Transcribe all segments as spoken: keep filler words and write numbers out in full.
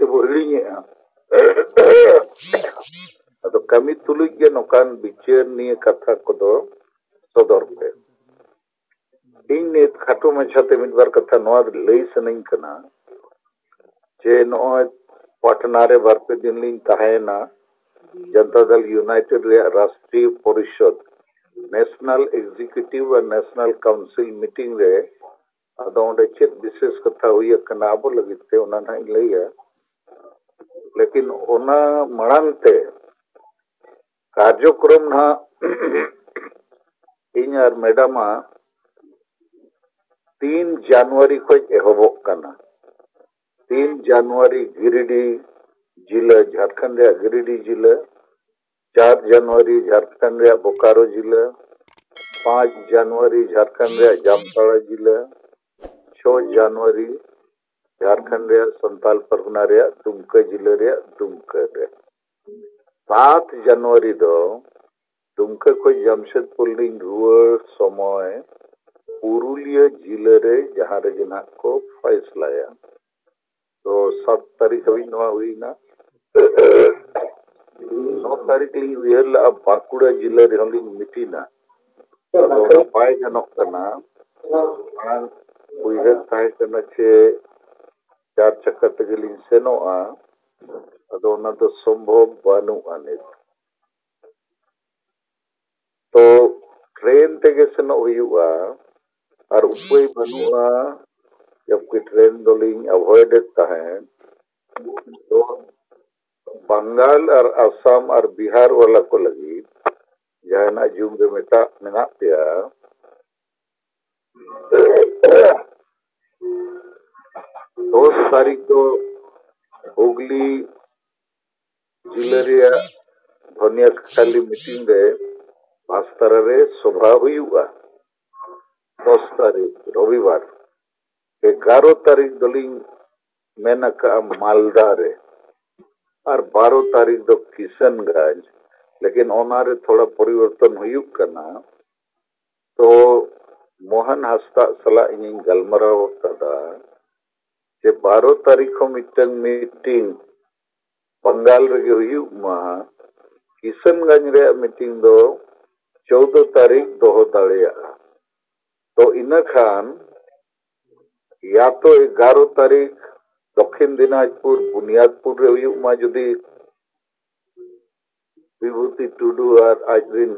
ᱵᱚ ᱦᱤᱲᱤᱧᱮᱜᱼᱟ᱾ ᱟᱫᱚ ᱠᱟᱹᱢᱤ ᱛᱩᱞᱩᱡ ᱜᱮ ᱱᱚᱝᱠᱟᱱ ᱵᱤᱪᱟᱹᱨ ᱱᱤᱭᱟᱹ ᱠᱟᱛᱷᱟ ᱠᱚᱫᱚ ᱥᱚᱫᱚᱨ ᱯᱮ᱾ ᱤᱧ ᱱᱤᱛ ᱠᱷᱟᱴᱚ ᱢᱟᱪᱷᱟᱛᱮ ᱢᱤᱫ ᱵᱟᱨ ᱠᱟᱛᱷᱟ ᱱᱚᱣᱟ ᱞᱟᱹᱭ ᱥᱟᱱᱟᱧ ᱠᱟᱱᱟ ᱡᱮ ᱱᱚᱜᱼᱚᱭ ᱯᱟᱴᱱᱟ ᱨᱮ ᱵᱟᱨ ᱯᱮ ᱫᱤᱱ ᱞᱤᱧ ᱛᱟᱦᱮᱸᱭᱮᱱᱟ᱾ ᱡᱚᱱᱛᱟ ᱫᱚᱞ ᱤᱭᱩᱱᱟᱭᱴᱮᱰ ᱨᱮᱭᱟᱜ ᱨᱟᱥᱴᱨᱤᱭᱚ ᱯᱚᱨᱤᱥᱚᱫ, ᱱᱮᱥᱱᱟᱞ ᱮᱠᱡᱤᱠᱤᱭᱩᱴᱤᱵᱷ ᱟᱨ ᱱᱮᱥᱱᱟᱞ ᱠᱟᱣᱩᱱᱥᱤᱞ ᱢᱤᱴᱤᱝ ᱨᱮ, ᱟᱫᱚ ᱚᱸᱰᱮ ᱪᱮᱫ ᱵᱤᱥᱮᱥ ᱠᱟᱛᱷᱟ ᱦᱩᱭ ᱟᱠᱟᱱᱟ ᱟᱵᱚ ᱞᱟᱹᱜᱤᱫ ᱛᱮ, ᱚᱱᱟ ᱱᱟᱦᱟᱜ ᱤᱧ ᱞᱟᱹᱭᱟ᱾ ᱞᱮᱠᱤᱱ ᱚᱱᱟ ᱢᱟᱲᱟᱝ ᱛᱮ ᱠᱟᱨᱡᱚᱠᱨᱚᱢ ᱱᱟᱦᱟᱜ ᱤᱧ ᱟᱨ ᱢᱮᱰᱟᱢᱟᱜ ᱛᱤᱱ ᱡᱟᱱᱩᱣᱟᱨᱤ ᱠᱷᱚᱱ ᱮᱦᱚᱵᱚᱜ ᱠᱟᱱᱟ᱾ ᱛᱤᱱ ᱡᱟᱱᱩᱣᱟᱨᱤ ᱜᱤᱨᱤᱰᱤ ᱡᱤᱞᱟᱹ, ᱡᱷᱟᱲᱠᱷᱚᱸᱰ ᱨᱮᱭᱟᱜ ᱜᱤᱨᱤᱰᱤ ᱡᱤᱞᱟᱹ, ᱪᱟᱨ ᱡᱟᱱᱩᱣᱟᱨᱤ ᱡᱷᱟᱲᱠᱷᱚᱸᱰ ᱨᱮᱭᱟᱜ ᱵᱳᱠᱟᱨᱳ ᱡᱤᱞᱟᱹ, ᱯᱟᱸᱪ ᱡᱟᱱᱩᱣᱟᱨᱤ ᱡᱷᱟᱲᱠᱷᱚᱸᱰ ᱨᱮᱭᱟᱜ ᱡᱟᱢᱛᱟᱲᱟ ᱡᱤᱞᱟᱹ, ᱪᱷᱚ ᱡᱟᱱᱩᱣᱟᱨᱤ ᱡᱷᱟᱲᱠᱷᱚᱸᱰ ᱨᱮᱭᱟᱜ ᱥᱟᱱᱛᱟᱞ ᱯᱟᱨᱜᱟᱱᱟ ᱨᱮᱭᱟᱜ ᱫᱩᱢᱠᱟᱹ ᱡᱤᱞᱟᱹ ᱨᱮᱭᱟᱜ ᱫᱩᱢᱠᱟᱹ ᱨᱮ, ᱥᱟᱛ ᱡᱟᱱᱩᱣᱟᱨᱤ ᱫᱚ ᱫᱩᱢᱠᱟᱹ ᱠᱷᱚᱱ ᱡᱟᱢᱥᱮᱫᱽᱯᱩᱨ ᱞᱤᱧ ᱨᱩᱣᱟᱹᱲ ᱥᱚᱢᱚᱭ ᱯᱩᱨᱩᱞᱤᱭᱟᱹ ᱡᱤᱞᱟᱹ ᱨᱮ ᱡᱟᱦᱟᱸ ᱨᱮᱜᱮ ᱱᱟᱦᱟᱜ ᱠᱚ ᱯᱷᱚᱭᱥᱞᱟᱭᱟ᱾ ᱛᱚ ᱥᱟᱛ ᱛᱟᱹᱨᱤᱠᱷ ᱦᱟᱹᱵᱤᱡ ᱱᱚᱣᱟ ᱦᱩᱭᱱᱟ᱾ ᱱᱚ ᱛᱟᱹᱨᱤᱠᱷ ᱞᱤᱧ ᱩᱭᱦᱟᱹᱨ ᱞᱮᱫᱼᱟ ᱵᱟᱸᱠᱩᱲᱟ ᱡᱤᱞᱟᱹ ᱨᱮᱦᱚᱸ ᱞᱤᱧ ᱢᱤᱴᱤᱝᱟ᱾ ᱟᱫᱚ ᱚᱱᱟ ᱵᱟᱭ ᱜᱟᱱᱚᱜ ᱠᱟᱱᱟ᱾ ᱢᱟᱲᱟᱝ ᱩᱭᱦᱟᱹᱨ ᱛᱟᱦᱮᱸ ᱠᱟᱱᱟ ᱡᱮ ᱪᱟᱨ ᱪᱟᱠᱟ ᱛᱮᱜᱮ ᱞᱤᱧ ᱥᱮᱱᱚᱜᱼᱟ᱾ ᱟᱫᱚ ᱚᱱᱟ ᱫᱚ ᱥᱚᱢᱵᱷᱚᱵ ᱵᱟᱹᱱᱩᱜᱼᱟ ᱱᱤᱛ᱾ ᱛᱚ ᱴᱨᱮᱱ ᱛᱮᱜᱮ ᱥᱮᱱᱚᱜ ᱦᱩᱭᱩᱜᱼᱟ, ᱟᱨ ᱩᱯᱟᱹᱭ ᱵᱟᱹᱱᱩᱜᱼᱟ, ᱡᱚᱵᱠᱤ ᱴᱨᱮᱱ ᱫᱚᱞᱤᱧ ᱮᱵᱷᱚᱭᱮᱰ ᱮᱫ ᱛᱟᱦᱮᱸᱫ᱾ ᱛᱚ ᱵᱟᱝᱜᱟᱞ ᱟᱨ ᱟᱥᱟᱢ ᱟᱨ ᱵᱤᱦᱟᱨ ᱣᱟᱞᱟ ᱠᱚ ᱞᱟᱹᱜᱤᱫ ᱡᱟᱦᱟᱸᱭ ᱱᱟᱜ ᱡᱩᱢ ᱨᱮ ᱢᱮᱛᱟᱜ ᱢᱮᱱᱟᱜ ᱯᱮᱭᱟ, ᱫᱚᱥ ᱛᱟᱹᱨᱤᱠᱷ ᱫᱚ ᱦᱩᱜᱽᱞᱤ ᱡᱤᱞᱟᱹ ᱨᱮᱭᱟᱜ ᱫᱷᱚᱱᱤᱭᱟᱠᱟᱞᱤ ᱢᱤᱴᱤᱝ ᱨᱮ ᱵᱟᱥᱛᱟᱨᱟ ᱨᱮ ᱥᱚᱵᱷᱟ ᱦᱩᱭᱩᱜᱼᱟ᱾ ᱫᱚᱥ ᱛᱟᱹᱨᱤᱠᱷ ᱨᱚᱵᱤᱵᱟᱨ᱾ ᱮᱜᱟᱨᱚ ᱛᱟᱹᱨᱤᱠᱷ ᱫᱚᱞᱤᱧ ᱢᱮᱱ ᱟᱠᱟᱫᱼᱟ ᱢᱟᱞᱫᱟ ᱨᱮ, ᱟᱨ ᱵᱟᱨᱚ ᱛᱟᱹᱨᱤᱠᱷ ᱫᱚ ᱠᱤᱥᱟᱱᱜᱚᱸᱡᱽ᱾ ᱞᱮᱠᱤᱱ ᱚᱱᱟᱨᱮ ᱛᱷᱚᱲᱟ ᱯᱚᱨᱤᱵᱚᱨᱛᱚᱱ ᱦᱩᱭᱩᱜ ᱠᱟᱱᱟ᱾ ᱛᱚ ᱢᱳᱦᱚᱱ ᱦᱟᱸᱥᱫᱟᱜ ᱥᱟᱞᱟᱜ ᱤᱧᱤᱧ ᱜᱟᱞᱢᱟᱨᱟᱣ ᱟᱠᱟᱫᱟ ᱡᱮ ᱵᱟᱨᱚ ᱛᱟᱹᱨᱤᱠᱷ ᱦᱚᱸ ᱢᱤᱫᱴᱟᱝ ᱢᱤᱴᱤᱝ ᱵᱟᱝᱜᱟᱞ ᱨᱮᱜᱮ ᱦᱩᱭᱩᱜ ᱢᱟ, ᱠᱤᱥᱟᱱᱜᱚᱸᱡᱽ ᱨᱮᱭᱟᱜ ᱢᱤᱴᱤᱝ ᱫᱚ ᱪᱳᱫᱚ ᱛᱟᱹᱨᱤᱠᱷ ᱫᱚᱦᱚ ᱫᱟᱲᱮᱭᱟᱜᱼᱟ᱾ ᱛᱚ ᱤᱱᱟᱹ ᱠᱷᱟᱱ ᱭᱟ ᱛᱚ ᱮᱜᱟᱨᱚ ᱛᱟᱹᱨᱤᱠᱷ ᱫᱚᱠᱠᱷᱤᱱ ᱫᱤᱱᱟᱡᱽᱯᱩᱨ ᱵᱩᱱᱤᱭᱟᱫᱽᱯᱩᱨ ᱨᱮ ᱦᱩᱭᱩᱜ ᱢᱟ, ᱡᱩᱫᱤ ᱵᱤᱵᱷᱩᱛᱤ ᱴᱩᱰᱩ ᱟᱨ ᱟᱡ ᱨᱤᱱ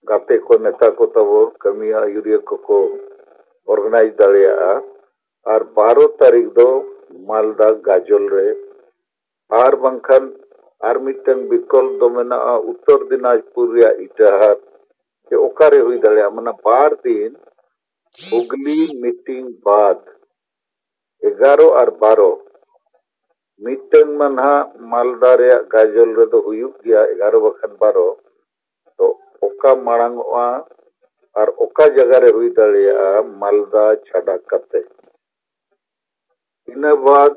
ᱜᱟᱛᱮ ᱠᱚ, ᱱᱮᱛᱟ ᱠᱚ ᱛᱟᱵᱚ, ᱠᱟᱹᱢᱤᱭᱟᱹ ᱟᱹᱭᱩᱨᱤᱭᱟᱹ ᱠᱚᱠᱚ ᱚᱨᱜᱟᱱᱟᱭᱤᱡᱽ ᱫᱟᱲᱮᱭᱟᱜᱼᱟ᱾ ᱟᱨ ᱵᱟᱨᱚ ᱛᱟᱹᱨᱤᱠᱷ ᱫᱚ ᱢᱟᱞᱫᱟ ᱜᱟᱡᱚᱞ ᱨᱮ, ᱟᱨ ᱵᱟᱝᱠᱷᱟᱱ ᱟᱨ ᱢᱤᱫᱴᱟᱝ ᱵᱤᱠᱚᱞᱯ ᱫᱚ ᱢᱮᱱᱟᱜᱼᱟ ᱩᱛᱛᱚᱨ ᱫᱤᱱᱟᱡᱽᱯᱩᱨ ᱨᱮᱭᱟᱜ ᱤᱴᱟᱦᱟᱨ, ᱡᱮ ᱚᱠᱟᱨᱮ ᱦᱩᱭ ᱫᱟᱲᱮᱭᱟᱜᱼᱟ᱾ ᱢᱟᱱᱮ ᱵᱟᱨ ᱫᱤᱱ ᱦᱩᱜᱽᱞᱤ ᱢᱤᱴᱤᱝ ᱵᱟᱫ ᱮᱜᱟᱨᱚ ᱟᱨ ᱵᱟᱨᱚ, ᱢᱤᱫᱴᱟᱝ ᱢᱟ ᱱᱟᱦᱟᱜ ᱢᱟᱞᱫᱟ ᱨᱮᱭᱟᱜ ᱜᱟᱡᱚᱞ ᱨᱮᱫᱚ ᱦᱩᱭᱩᱜ ᱜᱮᱭᱟ ᱮᱜᱟᱨᱚ ᱵᱟᱠᱷᱟᱱ ᱵᱟᱨᱚ, ᱛᱚ ᱚᱠᱟ ᱢᱟᱲᱟᱝ ᱚᱜᱼᱟ ᱟᱨ ᱚᱠᱟ ᱡᱟᱭᱜᱟ ᱨᱮ ᱦᱩᱭ ᱫᱟᱲᱮᱭᱟᱜᱼᱟ ᱢᱟᱞᱫᱟ ᱪᱷᱟᱰᱟ ᱠᱟᱛᱮ? ᱤᱱᱟᱹ ᱵᱟᱫ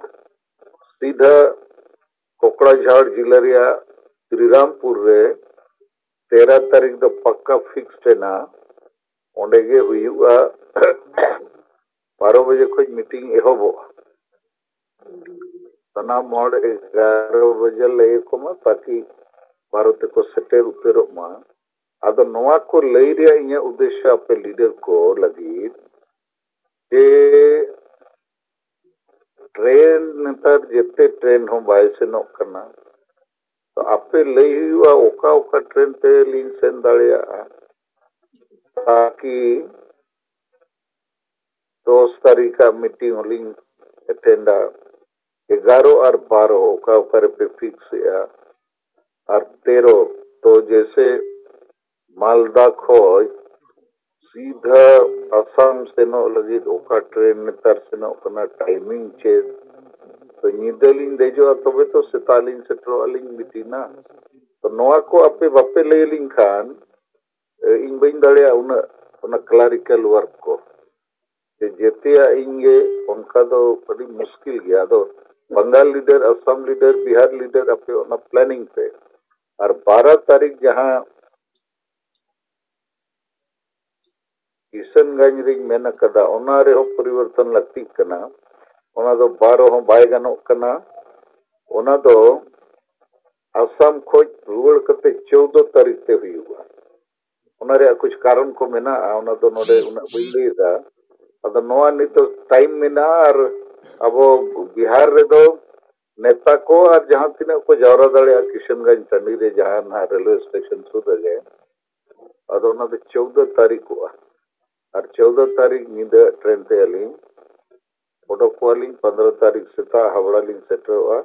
ᱥᱤᱫᱷᱟᱹ ᱠᱚᱠᱲᱟᱡᱷᱟᱲ ᱡᱤᱞᱟᱹ ᱨᱮᱭᱟᱜ ᱥᱨᱤᱨᱟᱢᱯᱩᱨ ᱨᱮ ᱛᱮᱨᱚ ᱛᱟᱹᱨᱤᱠᱷ ᱫᱚ ᱯᱟᱠᱟ ᱯᱷᱤᱠᱥᱰ ᱮᱱᱟ, ᱚᱸᱰᱮ ᱜᱮ ᱦᱩᱭᱩᱜᱼᱟ᱾ ᱵᱟᱨᱚ ᱵᱟᱡᱮ ᱠᱷᱚᱱ ᱢᱤᱴᱤᱝ ᱮᱦᱚᱵᱚᱜᱼᱟ᱾ ᱥᱟᱱᱟᱢ ᱦᱚᱲ ᱮᱜᱟᱨᱚ ᱵᱟᱡᱮ ᱞᱟᱹᱭ ᱟᱠᱚ ᱢᱟ, ᱛᱟᱠᱤ ᱵᱟᱨᱚ ᱛᱮᱠᱚ ᱥᱮᱴᱮᱨ ᱩᱛᱟᱹᱨᱚᱜ ᱢᱟ᱾ ᱟᱫᱚ ᱱᱚᱣᱟ ᱠᱚ ᱞᱟᱹᱭ ᱨᱮᱭᱟᱜ ᱤᱧᱟᱹᱜ ᱩᱫᱽᱫᱮᱥᱥᱚ ᱟᱯᱮ ᱞᱤᱰᱟᱨ ᱠᱚ ᱞᱟᱹᱜᱤᱫ ᱡᱮ ᱴᱨᱮᱱ, ᱱᱮᱛᱟᱨ ᱡᱮᱛᱮ ᱴᱨᱮᱱ ᱦᱚᱸ ᱵᱟᱭ ᱥᱮᱱᱚᱜ ᱠᱟᱱᱟ᱾ ᱛᱚ ᱟᱯᱮ ᱞᱟᱹᱭ ᱦᱩᱭᱩᱜᱼᱟ ᱚᱠᱟ ᱚᱠᱟ ᱴᱨᱮᱱ ᱛᱮ ᱞᱤᱧ ᱥᱮᱱ ᱫᱟᱲᱮᱭᱟᱜᱼᱟ, ᱛᱟᱠᱤ ᱫᱚᱥ ᱛᱟᱹᱨᱤᱠᱷ ᱟᱜ ᱢᱤᱴᱤᱝ ᱦᱚᱸᱞᱤᱧ ᱮᱴᱮᱱᱰᱟ᱾ ᱮᱜᱟᱨᱚ ᱟᱨ ᱵᱟᱨᱚ ᱚᱠᱟ ᱚᱠᱟ ᱨᱮᱯᱮ ᱯᱷᱤᱠᱥ ᱮᱜᱼᱟ? ᱟᱨ ᱛᱮᱨᱚ, ᱛᱚ ᱡᱮᱥᱮ ᱢᱟᱞᱫᱟ ᱠᱷᱚᱡ ᱥᱤᱫᱷᱟᱹ ᱟᱥᱟᱢ ᱥᱮᱱᱚᱜ ᱞᱟᱹᱜᱤᱫ ᱚᱠᱟ ᱴᱨᱮᱱ ᱱᱮᱛᱟᱨ ᱥᱮᱱᱚᱜ ᱠᱟᱱᱟ, ᱴᱟᱭᱢᱤᱝ ᱪᱮᱫ? ᱛᱚ ᱧᱤᱫᱟᱹ ᱞᱤᱧ ᱫᱮᱡᱚᱜᱼᱟ, ᱛᱚᱵᱮ ᱛᱚ ᱥᱮᱛᱟᱜ ᱞᱤᱧ ᱥᱮᱴᱮᱨᱚᱜᱼᱟ ᱞᱤᱧ ᱢᱤᱴᱤᱝᱟ᱾ ᱛᱚ ᱱᱚᱣᱟ ᱠᱚ ᱟᱯᱮ ᱵᱟᱯᱮ ᱞᱟᱹᱭ ᱟᱹᱞᱤᱧ ᱠᱷᱟᱱ, ᱮ, ᱤᱧ ᱵᱟᱹᱧ ᱫᱟᱲᱮᱭᱟᱜᱼᱟ ᱩᱱᱟᱹᱜ, ᱚᱱᱟ ᱠᱞᱟᱨᱤᱠᱟᱞ ᱣᱟᱨᱠ ᱠᱚ᱾ ᱡᱮ ᱡᱮᱛᱮᱭᱟᱜ ᱤᱧ ᱜᱮ ᱚᱱᱠᱟ ᱫᱚ ᱟᱹᱰᱤ ᱢᱩᱥᱠᱤᱞ ᱜᱮᱭᱟ᱾ ᱟᱫᱚ Bengal leader, Assam leader, Bihar leader, ᱟᱯᱮ ᱚᱱᱟ ᱯᱞᱮᱱᱤᱝ ᱯᱮ᱾ ᱟᱨ ᱵᱟᱨᱚ ᱛᱟᱹᱨᱤᱠᱷ ᱡᱟᱦᱟᱸ ᱠᱤᱥᱟᱱᱜᱚᱸᱡᱽ ᱨᱤᱧ ᱢᱮᱱ ᱟᱠᱟᱫᱟ, ᱚᱱᱟ ᱨᱮᱦᱚᱸ ᱯᱚᱨᱤᱵᱚᱨᱛᱚᱱ ᱞᱟᱹᱠᱛᱤᱜ ᱠᱟᱱᱟ᱾ ᱚᱱᱟ ᱫᱚ ᱵᱟᱨᱚ ᱦᱚᱸ ᱵᱟᱭ ᱜᱟᱱᱚᱜ ᱠᱟᱱᱟ᱾ ᱚᱱᱟ ᱫᱚ ᱟᱥᱟᱢ ᱠᱷᱚᱡ ᱨᱩᱣᱟᱹᱲ ᱠᱟᱛᱮ ᱪᱳᱫᱚ ᱛᱟᱹᱨᱤᱠᱷ ᱛᱮ ᱦᱩᱭᱩᱜᱼᱟ᱾ ᱚᱱᱟ ᱨᱮᱭᱟᱜ ᱠᱩᱪ ᱠᱟᱨᱚᱱ ᱠᱚ ᱢᱮᱱᱟᱜᱼᱟ, ᱚᱱᱟ ᱫᱚ ᱱᱚᱰᱮ ᱩᱱᱟᱹᱜ ᱵᱟᱹᱧ ᱞᱟᱹᱭ ᱮᱫᱟ᱾ ᱟᱫᱚ ᱱᱚᱣᱟ ᱱᱤᱛᱚᱜ ᱴᱟᱭᱤᱢ ᱢᱮᱱᱟᱜᱼᱟ, ᱟᱨ ᱟᱵᱚ ᱵᱤᱦᱟᱨ ᱨᱮᱫᱚ ᱱᱮᱛᱟ ᱠᱚ ᱟᱨ ᱡᱟᱦᱟᱸ ᱛᱤᱱᱟᱹᱜ ᱠᱚ ᱡᱟᱣᱨᱟ ᱫᱟᱲᱮᱭᱟᱜᱼᱟ ᱠᱤᱥᱟᱱᱜᱚᱸᱡᱽ ᱴᱟᱺᱰᱤ ᱨᱮ, ᱡᱟᱦᱟᱸ ᱱᱟᱦᱟᱜ ᱨᱮᱞᱣᱮ ᱥᱴᱮᱥᱚᱱ ᱥᱩᱨ ᱨᱮᱜᱮ, ᱟᱫᱚ ᱚᱱᱟ ᱫᱚ ᱪᱳᱫᱚ ᱛᱟᱹᱨᱤᱠᱷᱚᱜᱼᱟ᱾ ᱟᱨ ᱪᱳᱫᱚ ᱛᱟᱹᱨᱤᱠᱷ ᱧᱤᱫᱟᱹ ᱴᱨᱮᱱ ᱛᱮ ᱟᱹᱞᱤᱧ ᱚᱰᱚᱠ ᱠᱚᱣᱟᱞᱤᱧ, ᱯᱚᱱᱫᱽᱨᱚ ᱛᱟᱹᱨᱤᱠᱷ ᱥᱮᱛᱟᱜ ᱦᱟᱣᱲᱟ ᱞᱤᱧ ᱥᱮᱴᱮᱨᱚᱜᱼᱟ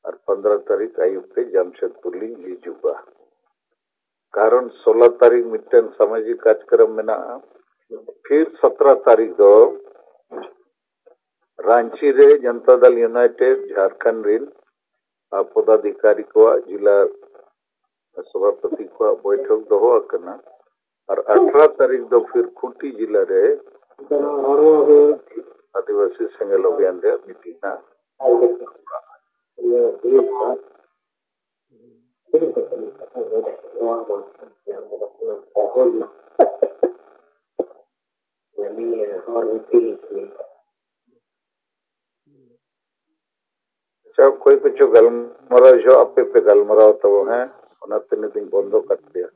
ᱟᱨ ᱯᱚᱱᱫᱽᱨᱚ ᱛᱟᱹᱨᱤᱠᱷ ᱟᱹᱭᱩᱵ ᱛᱮ ᱡᱟᱢᱥᱮᱫᱽᱯᱩᱨ ᱞᱤᱧ ᱦᱤᱡᱩᱜᱼᱟ᱾ ᱠᱟᱨᱚᱱ ᱥᱳᱞᱟ ᱛᱟᱹᱨᱤᱠᱷ ᱢᱤᱫᱴᱮᱱ ᱥᱟᱢᱟᱡᱤᱠ ᱠᱟᱨᱡᱚᱠᱨᱚᱢ ᱢᱮᱱᱟᱜᱼᱟ᱾ ᱯᱷᱤᱨ ᱥᱚᱛᱨᱚ ᱛᱟᱹᱨᱤᱠᱷ ᱫᱚ ᱨᱟᱸᱪᱤ ᱨᱮ ᱡᱚᱱᱛᱟ ᱫᱚᱞ ᱭᱩᱱᱟᱭᱴᱮᱰ ᱡᱷᱟᱨᱠᱷᱚᱸᱰ ᱨᱤᱱ ᱟᱨ ᱯᱚᱫᱟᱫᱷᱤᱠᱟᱨᱤ ᱠᱚᱣᱟᱜ, ᱡᱤᱞᱟ ᱥᱚᱵᱷᱟᱯᱚᱛᱤ ᱠᱚᱣᱟᱜ ᱵᱳᱭᱴᱷᱚᱠ ᱫᱚᱦᱚ ᱟᱠᱟᱱᱟ᱾ ᱟᱨ ᱟᱴᱷᱨᱚ ᱛᱟᱹᱨᱤᱠᱷ ᱫᱚ ᱯᱷᱤᱨ ᱠᱷᱩᱸᱴᱤ ᱡᱤᱞᱟ ᱨᱮ ᱟᱹᱫᱤᱵᱟᱹᱥᱤ ᱥᱮᱸᱜᱮᱞ ᱚᱵᱷᱤᱭᱟᱱ ᱨᱮᱭᱟᱜ ᱢᱤᱴᱤᱝ ᱦᱟᱸᱜ᱾ ᱟᱪᱪᱷᱟ, ᱚᱠᱚᱭ ᱠᱚᱪᱚ ᱜᱟᱞᱢᱟᱨᱟᱣ ᱡᱚᱦᱚᱜ ᱟᱯᱮ ᱯᱮ ᱜᱟᱞᱢᱟᱨᱟᱣ ᱛᱟᱵᱚ, ᱦᱮᱸ? ᱚᱱᱟᱛᱮ ᱱᱤᱛᱤᱧ ᱵᱚᱱᱫᱚ ᱠᱟᱫ ᱯᱮᱭᱟ᱾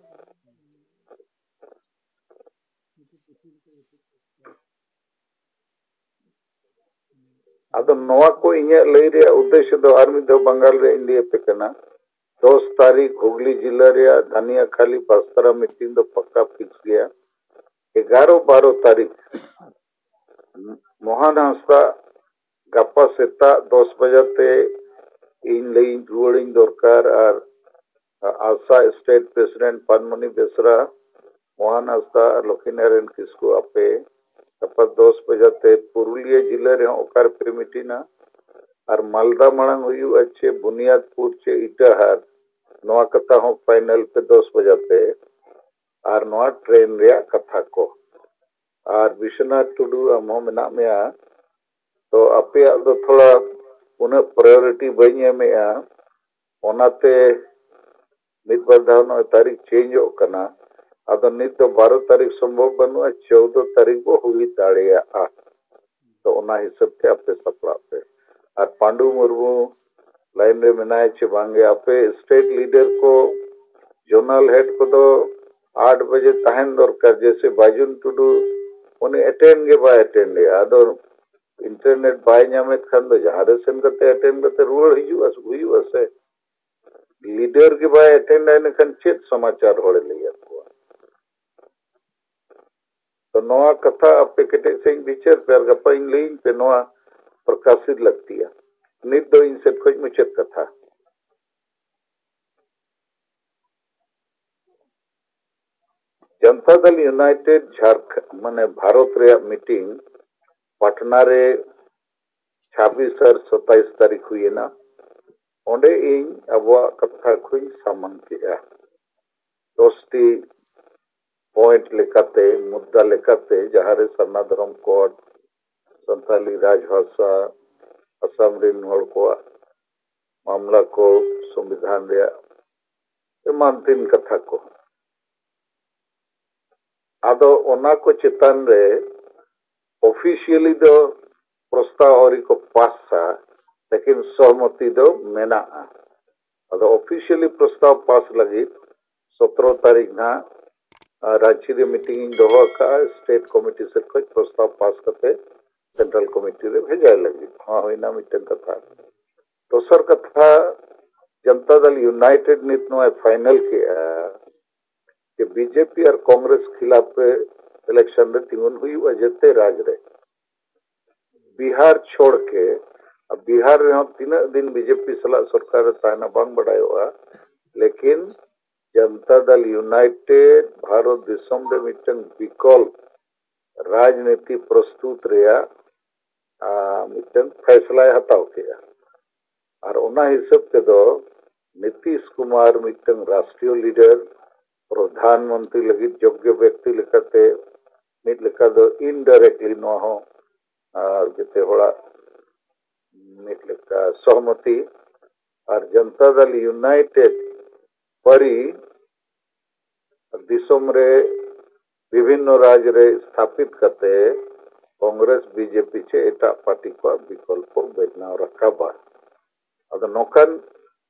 ᱟᱫᱚ ᱱᱚᱣᱟ ᱠᱚ ᱤᱧᱟᱹᱜ ᱞᱟᱹᱭ ᱨᱮᱭᱟᱜ ᱩᱫᱽᱫᱮᱥᱥᱚ ᱫᱚ ᱟᱨ ᱢᱤᱫ ᱫᱷᱟᱣ ᱵᱟᱝᱜᱟᱞ ᱨᱮ ᱤᱧ ᱞᱟᱹᱭ ᱟᱯᱮ ᱠᱟᱱᱟ᱾ ᱫᱚᱥ ᱛᱟᱹᱨᱤᱠᱷ ᱦᱩᱜᱽᱞᱤ ᱡᱤᱞᱟᱹ ᱨᱮᱭᱟᱜ ᱫᱷᱟᱱᱤᱭᱟᱠᱷᱟᱞᱤ ᱵᱟᱥᱛᱟᱨᱟ ᱢᱤᱴᱤᱝ ᱫᱚ ᱯᱟᱠᱟ ᱯᱷᱤᱠᱥ ᱜᱮᱭᱟ᱾ ᱮᱜᱟᱨᱚ ᱵᱟᱨᱚ ᱛᱟᱹᱨᱤᱠᱷ ᱢᱚᱦᱟᱱ ᱦᱟᱸᱥᱫᱟ ᱜᱟᱯᱟ ᱥᱮᱛᱟᱜ ᱫᱚᱥ ᱵᱟᱡᱟᱛᱮ ᱤᱧ ᱞᱟᱹᱭ ᱨᱩᱣᱟᱹᱲᱤᱧ ᱫᱚᱨᱠᱟᱨ, ᱟᱨ ᱟᱥᱟ ᱥᱴᱮᱴ ᱯᱨᱮᱥᱤᱰᱮᱱᱴ ᱯᱟᱱᱢᱚᱱᱤ ᱵᱮᱥᱨᱟ, ᱢᱚᱦᱟᱱ ᱦᱟᱸᱥᱫᱟ ᱟᱨ ᱞᱚᱠᱷᱤᱱᱟᱨᱟᱭᱚᱱ ᱠᱤᱥᱠᱩ ᱟᱯᱮ ᱜᱟᱯᱟ ᱫᱚᱥ ᱵᱟᱡᱟᱛᱮ ᱯᱩᱨᱩᱞᱤᱭᱟᱹ ᱡᱤᱞᱟᱹ ᱨᱮᱦᱚᱸ ᱚᱠᱟ ᱨᱮᱯᱮ ᱢᱤᱴᱤᱝᱟ, ᱟᱨ ᱢᱟᱞᱫᱟ ᱢᱟᱲᱟᱝ ᱦᱩᱭᱩᱜᱼᱟ ᱪᱮ ᱵᱩᱱᱤᱭᱟᱫᱽᱯᱩᱨ ᱪᱮ ᱤᱴᱟᱹᱦᱟᱨ, ᱱᱚᱣᱟ ᱠᱟᱛᱷᱟ ᱦᱚᱸ ᱯᱷᱟᱭᱱᱟᱞ ᱯᱮ ᱫᱚᱥ ᱵᱟᱡᱟᱛᱮ᱾ ᱟᱨ ᱱᱚᱣᱟ ᱴᱨᱮᱱ ᱨᱮᱭᱟᱜ ᱠᱟᱛᱷᱟ ᱠᱚ᱾ ᱟᱨ ᱵᱤᱥᱣᱚᱱᱟᱛᱷ ᱴᱩᱰᱩ, ᱟᱢ ᱦᱚᱸ ᱢᱮᱱᱟᱜ ᱢᱮᱭᱟ, ᱛᱚ ᱟᱯᱮᱭᱟᱜ ᱫᱚ ᱛᱷᱚᱲᱟ ᱩᱱᱟᱹᱜ ᱯᱨᱟᱭᱳᱨᱤᱴᱤ ᱵᱟᱹᱧ ᱮᱢᱮᱜᱼᱟ, ᱚᱱᱟᱛᱮ ᱢᱤᱫ ᱵᱟᱨ ᱫᱷᱟᱣ ᱱᱚᱜᱼᱚᱭ ᱛᱟᱹᱨᱤᱠᱷ ᱪᱮᱧᱡᱚᱜ ᱠᱟᱱᱟ᱾ ᱟᱫᱚ ᱱᱤᱛ ᱫᱚ ᱵᱟᱨᱚ ᱛᱟᱹᱨᱤᱠᱷ ᱥᱚᱢᱵᱷᱚᱵ ᱵᱟᱹᱱᱩᱜᱼᱟ, ᱪᱳᱫᱚ ᱛᱟᱹᱨᱤᱠᱷ ᱵᱚ ᱦᱩᱭ ᱫᱟᱲᱮᱭᱟᱜᱼᱟ᱾ ᱚᱱᱟ ᱦᱤᱥᱟᱹᱵ ᱛᱮ ᱟᱯᱮ ᱥᱟᱯᱲᱟᱜ ᱯᱮ᱾ ᱟᱨ ᱯᱟᱸᱰᱩ ᱢᱩᱨᱢᱩ ᱞᱟᱭᱤᱱ ᱨᱮ ᱢᱮᱱᱟᱭᱟ ᱪᱮ ᱵᱟᱝᱜᱮ, ᱟᱯᱮ ᱥᱴᱮᱴ ᱞᱤᱰᱟᱨ ᱠᱚ, ᱡᱳᱱᱟᱞ ᱦᱮᱰ ᱠᱚᱫᱚ ᱟᱴ ᱵᱟᱡᱮ ᱛᱟᱦᱮᱱ ᱫᱚᱨᱠᱟᱨ, ᱡᱮᱭᱥᱮ ᱵᱟᱭᱡᱩᱱ ᱴᱩᱰᱩ ᱩᱱᱤ ᱮᱴᱮᱱᱰ ᱜᱮ ᱵᱟᱭ ᱮᱴᱮᱱᱰ ᱮᱜᱼᱟ᱾ ᱟᱫᱚ ᱤᱱᱴᱟᱨᱱᱮᱴ ᱵᱟᱭ ᱧᱟᱢᱮᱫ ᱠᱷᱟᱱ ᱫᱚ ᱡᱟᱦᱟᱸ ᱨᱮ ᱥᱮᱱ ᱠᱟᱛᱮ ᱮᱴᱮᱱᱰ ᱠᱟᱛᱮ ᱨᱩᱣᱟᱹᱲ ᱦᱤᱡᱩᱜᱼᱟ, ᱦᱩᱭᱩᱜᱼᱟ ᱥᱮ? ᱞᱤᱰᱟᱨ ᱜᱮ ᱵᱟᱭ ᱮᱴᱮᱱᱰᱟ, ᱤᱱᱟᱹᱠᱷᱟᱱ ᱪᱮᱫ ᱥᱚᱢᱟᱪᱟᱨ ᱦᱚᱲᱮ ᱞᱟᱹᱭ ᱟᱠᱚᱣᱟ? ᱛᱚ ᱱᱚᱣᱟ ᱠᱟᱛᱷᱟ ᱟᱯᱮ ᱠᱮᱴᱮᱡ ᱥᱟᱺᱦᱤᱡ ᱵᱤᱪᱟᱹᱨ ᱯᱮ, ᱟᱨ ᱜᱟᱯᱟ ᱤᱧ ᱞᱟᱹᱭᱟᱹᱧ ᱯᱮ, ᱱᱚᱣᱟ ᱯᱨᱚᱠᱟᱥᱤᱛ ᱞᱟᱹᱠᱛᱤᱭᱟ᱾ ᱱᱤᱛ ᱫᱚ ᱤᱧ ᱥᱮᱫ ᱠᱷᱚᱱ ᱢᱩᱪᱟᱹᱫ ᱠᱟᱛᱷᱟ᱾ ᱡᱚᱱᱛᱟ ᱫᱚᱞ ᱤᱭᱩᱱᱟᱭᱴᱮᱰ ᱡᱷᱟᱨᱠᱷ-, ᱢᱟᱱᱮ ᱵᱷᱟᱨᱚᱛ ᱨᱮᱭᱟᱜ ᱢᱤᱴᱤᱝ ᱯᱟᱴᱱᱟ ᱨᱮ ᱪᱷᱟᱵᱵᱤᱥ ᱟᱨ ᱥᱟᱛᱟᱭᱤᱥ ᱛᱟᱹᱨᱤᱠᱷ ᱦᱩᱭᱮᱱᱟ᱾ ᱚᱸᱰᱮ ᱤᱧ ᱟᱵᱚᱣᱟᱜ ᱠᱟᱛᱷᱟ ᱠᱚᱧ ᱥᱟᱢᱟᱝ ᱠᱮᱜᱼᱟ᱾ ᱫᱚᱥᱴᱤ ᱯᱚᱭᱮᱱᱴ ᱞᱮᱠᱟᱛᱮ, ᱢᱩᱫᱽᱫᱟ ᱞᱮᱠᱟᱛᱮ, ᱡᱟᱦᱟᱸ ᱨᱮ ᱥᱟᱨᱱᱟ ᱫᱷᱚᱨᱚᱢ ᱠᱳᱰ, ᱥᱟᱱᱛᱟᱞᱤ ᱨᱟᱡᱽ ᱵᱷᱟᱥᱟ, ᱟᱥᱟᱢ ᱨᱮᱱ ᱦᱚᱲ ᱠᱚᱣᱟᱜ ᱢᱟᱢᱞᱟ ᱠᱚ, ᱥᱚᱝᱵᱤᱫᱷᱟᱱ ᱨᱮᱭᱟᱜ ᱮᱢᱟᱱ ᱛᱮᱱ ᱠᱟᱛᱷᱟ ᱠᱚ᱾ ᱟᱫᱚ ᱚᱱᱟ ᱠᱚ ᱪᱮᱛᱟᱱ ᱨᱮ ᱚᱯᱷᱤᱥᱤᱭᱟᱞᱤ ᱫᱚ ᱯᱨᱚᱥᱛᱟᱵ ᱟᱹᱣᱨᱤ ᱠᱚ ᱯᱟᱥᱟ, ᱞᱮᱠᱤᱱ ᱥᱚᱦᱢᱚᱛᱤ ᱫᱚ ᱢᱮᱱᱟᱜᱼᱟ᱾ ᱟᱫᱚ ᱚᱯᱷᱤᱥᱤᱭᱟᱞᱤ ᱯᱨᱚᱥᱛᱟᱵ ᱯᱟᱥ ᱞᱟᱹᱜᱤᱫ ᱥᱚᱛᱨᱚ ᱛᱟᱹᱨᱤᱠᱷ ᱱᱟᱦᱟᱜ, ᱟᱨ ᱨᱟᱸᱪᱤ ᱨᱮ ᱢᱤᱴᱤᱝ ᱤᱧ ᱫᱚᱦᱚ ᱟᱠᱟᱫᱼᱟ᱾ ᱥᱴᱮᱴ ᱠᱚᱢᱤᱴᱤ ᱥᱮᱫ ᱠᱷᱚᱱ ᱯᱨᱚᱥᱛᱟᱵ ᱯᱟᱥ ᱠᱟᱛᱮ ᱥᱮᱱᱴᱨᱟᱞ ᱠᱚᱢᱤᱴᱤ ᱨᱮ ᱵᱷᱮᱡᱟᱭ ᱞᱟᱹᱜᱤᱫ᱾ ᱱᱚᱣᱟ ᱦᱩᱭᱱᱟ ᱢᱤᱫᱴᱮᱱ ᱠᱟᱛᱷᱟ᱾ ᱫᱚᱥᱟᱨ ᱠᱟᱛᱷᱟ, ᱡᱚᱱᱛᱟ ᱫᱚᱞ ᱤᱭᱩᱱᱟᱭᱴᱮᱰ ᱱᱤᱛ ᱱᱚᱣᱟᱭ ᱯᱷᱟᱭᱱᱟᱞ ᱠᱮᱜᱼᱟ ᱡᱮ ᱵᱤᱡᱮᱯᱤ ᱟᱨ ᱠᱚᱝᱜᱨᱮᱥ ᱠᱷᱤᱞᱟᱯ ᱨᱮ ᱤᱞᱮᱠᱥᱚᱱ ᱨᱮ ᱛᱤᱸᱜᱩᱱ ᱦᱩᱭᱩᱜᱼᱟ ᱡᱮᱛᱮ ᱨᱟᱡᱽ ᱨᱮ, ᱵᱤᱦᱟᱨ ᱪᱷᱚᱲ ᱠᱮ᱾ ᱟᱨ ᱵᱤᱦᱟᱨ ᱨᱮᱦᱚᱸ ᱛᱤᱱᱟᱹᱜ ᱫᱤᱱ ᱵᱤᱡᱮᱯᱤ ᱥᱟᱞᱟᱜ ᱥᱚᱨᱠᱟᱨ ᱨᱮ ᱛᱟᱦᱮᱱᱟ ᱵᱟᱝ ᱵᱟᱰᱟᱭᱚᱜᱼᱟ, ᱞᱮᱠᱤᱱ ᱡᱚᱱᱛᱟ ᱫᱚᱞ ᱤᱭᱩᱱᱟᱭᱴᱮᱰ ᱵᱷᱟᱨᱚᱛ ᱫᱤᱥᱚᱢ ᱨᱮ ᱢᱤᱫᱴᱟᱝ ᱵᱤᱠᱚᱞᱯ ᱨᱟᱡᱽᱱᱤᱛᱤ ᱯᱨᱚᱥᱛᱩᱛ ᱨᱮᱭᱟᱜ, ᱟ, ᱢᱤᱫᱴᱟᱝ ᱯᱷᱮᱥᱞᱟᱭ ᱦᱟᱛᱟᱣ ᱠᱮᱜᱼᱟ᱾ ᱟᱨ ᱚᱱᱟ ᱦᱤᱥᱟᱹᱵ ᱛᱮᱫᱚ ᱱᱤᱛᱤᱥ ᱠᱩᱢᱟᱨ ᱢᱤᱫᱴᱟᱝ ᱨᱟᱥᱴᱨᱤᱭᱚ ᱞᱤᱰᱟᱨ, ᱯᱨᱚᱫᱷᱟᱱ ᱢᱚᱱᱛᱨᱤ ᱞᱟᱹᱜᱤᱫ ᱡᱳᱜᱽᱜᱚ ᱵᱮᱠᱛᱤ ᱞᱮᱠᱟᱛᱮ ᱢᱤᱫ ᱞᱮᱠᱟ ᱫᱚ ᱤᱱᱰᱟᱭᱨᱮᱠᱴᱞᱤ ᱱᱚᱣᱟ ᱦᱚᱸ, ᱟᱨ, ᱡᱮᱛᱮ ᱦᱚᱲᱟᱜ ᱢᱤᱫ ᱞᱮᱠᱟ ᱥᱚᱦᱢᱚᱛᱤ᱾ ᱟᱨ ᱡᱚᱱᱛᱟ ᱫᱚᱞ ᱤᱭᱩᱱᱟᱭᱴᱮᱰ ᱯᱟᱹᱨᱤ ᱫᱤᱥᱚᱢ ᱨᱮ ᱵᱤᱵᱷᱤᱱᱱᱚ ᱨᱟᱡᱽ ᱨᱮ ᱥᱛᱷᱟᱯᱤᱛ ᱠᱟᱛᱮ ᱠᱚᱝᱜᱨᱮᱥ, ᱵᱤᱡᱮᱯᱤ ᱪᱮ ᱮᱴᱟᱜ ᱯᱟᱨᱴᱤ ᱠᱚᱣᱟᱜ ᱵᱤᱠᱚᱞᱯᱚ ᱵᱮᱱᱟᱣ ᱨᱟᱠᱟᱵᱟ᱾ ᱟᱫᱚ ᱱᱚᱝᱠᱟᱱ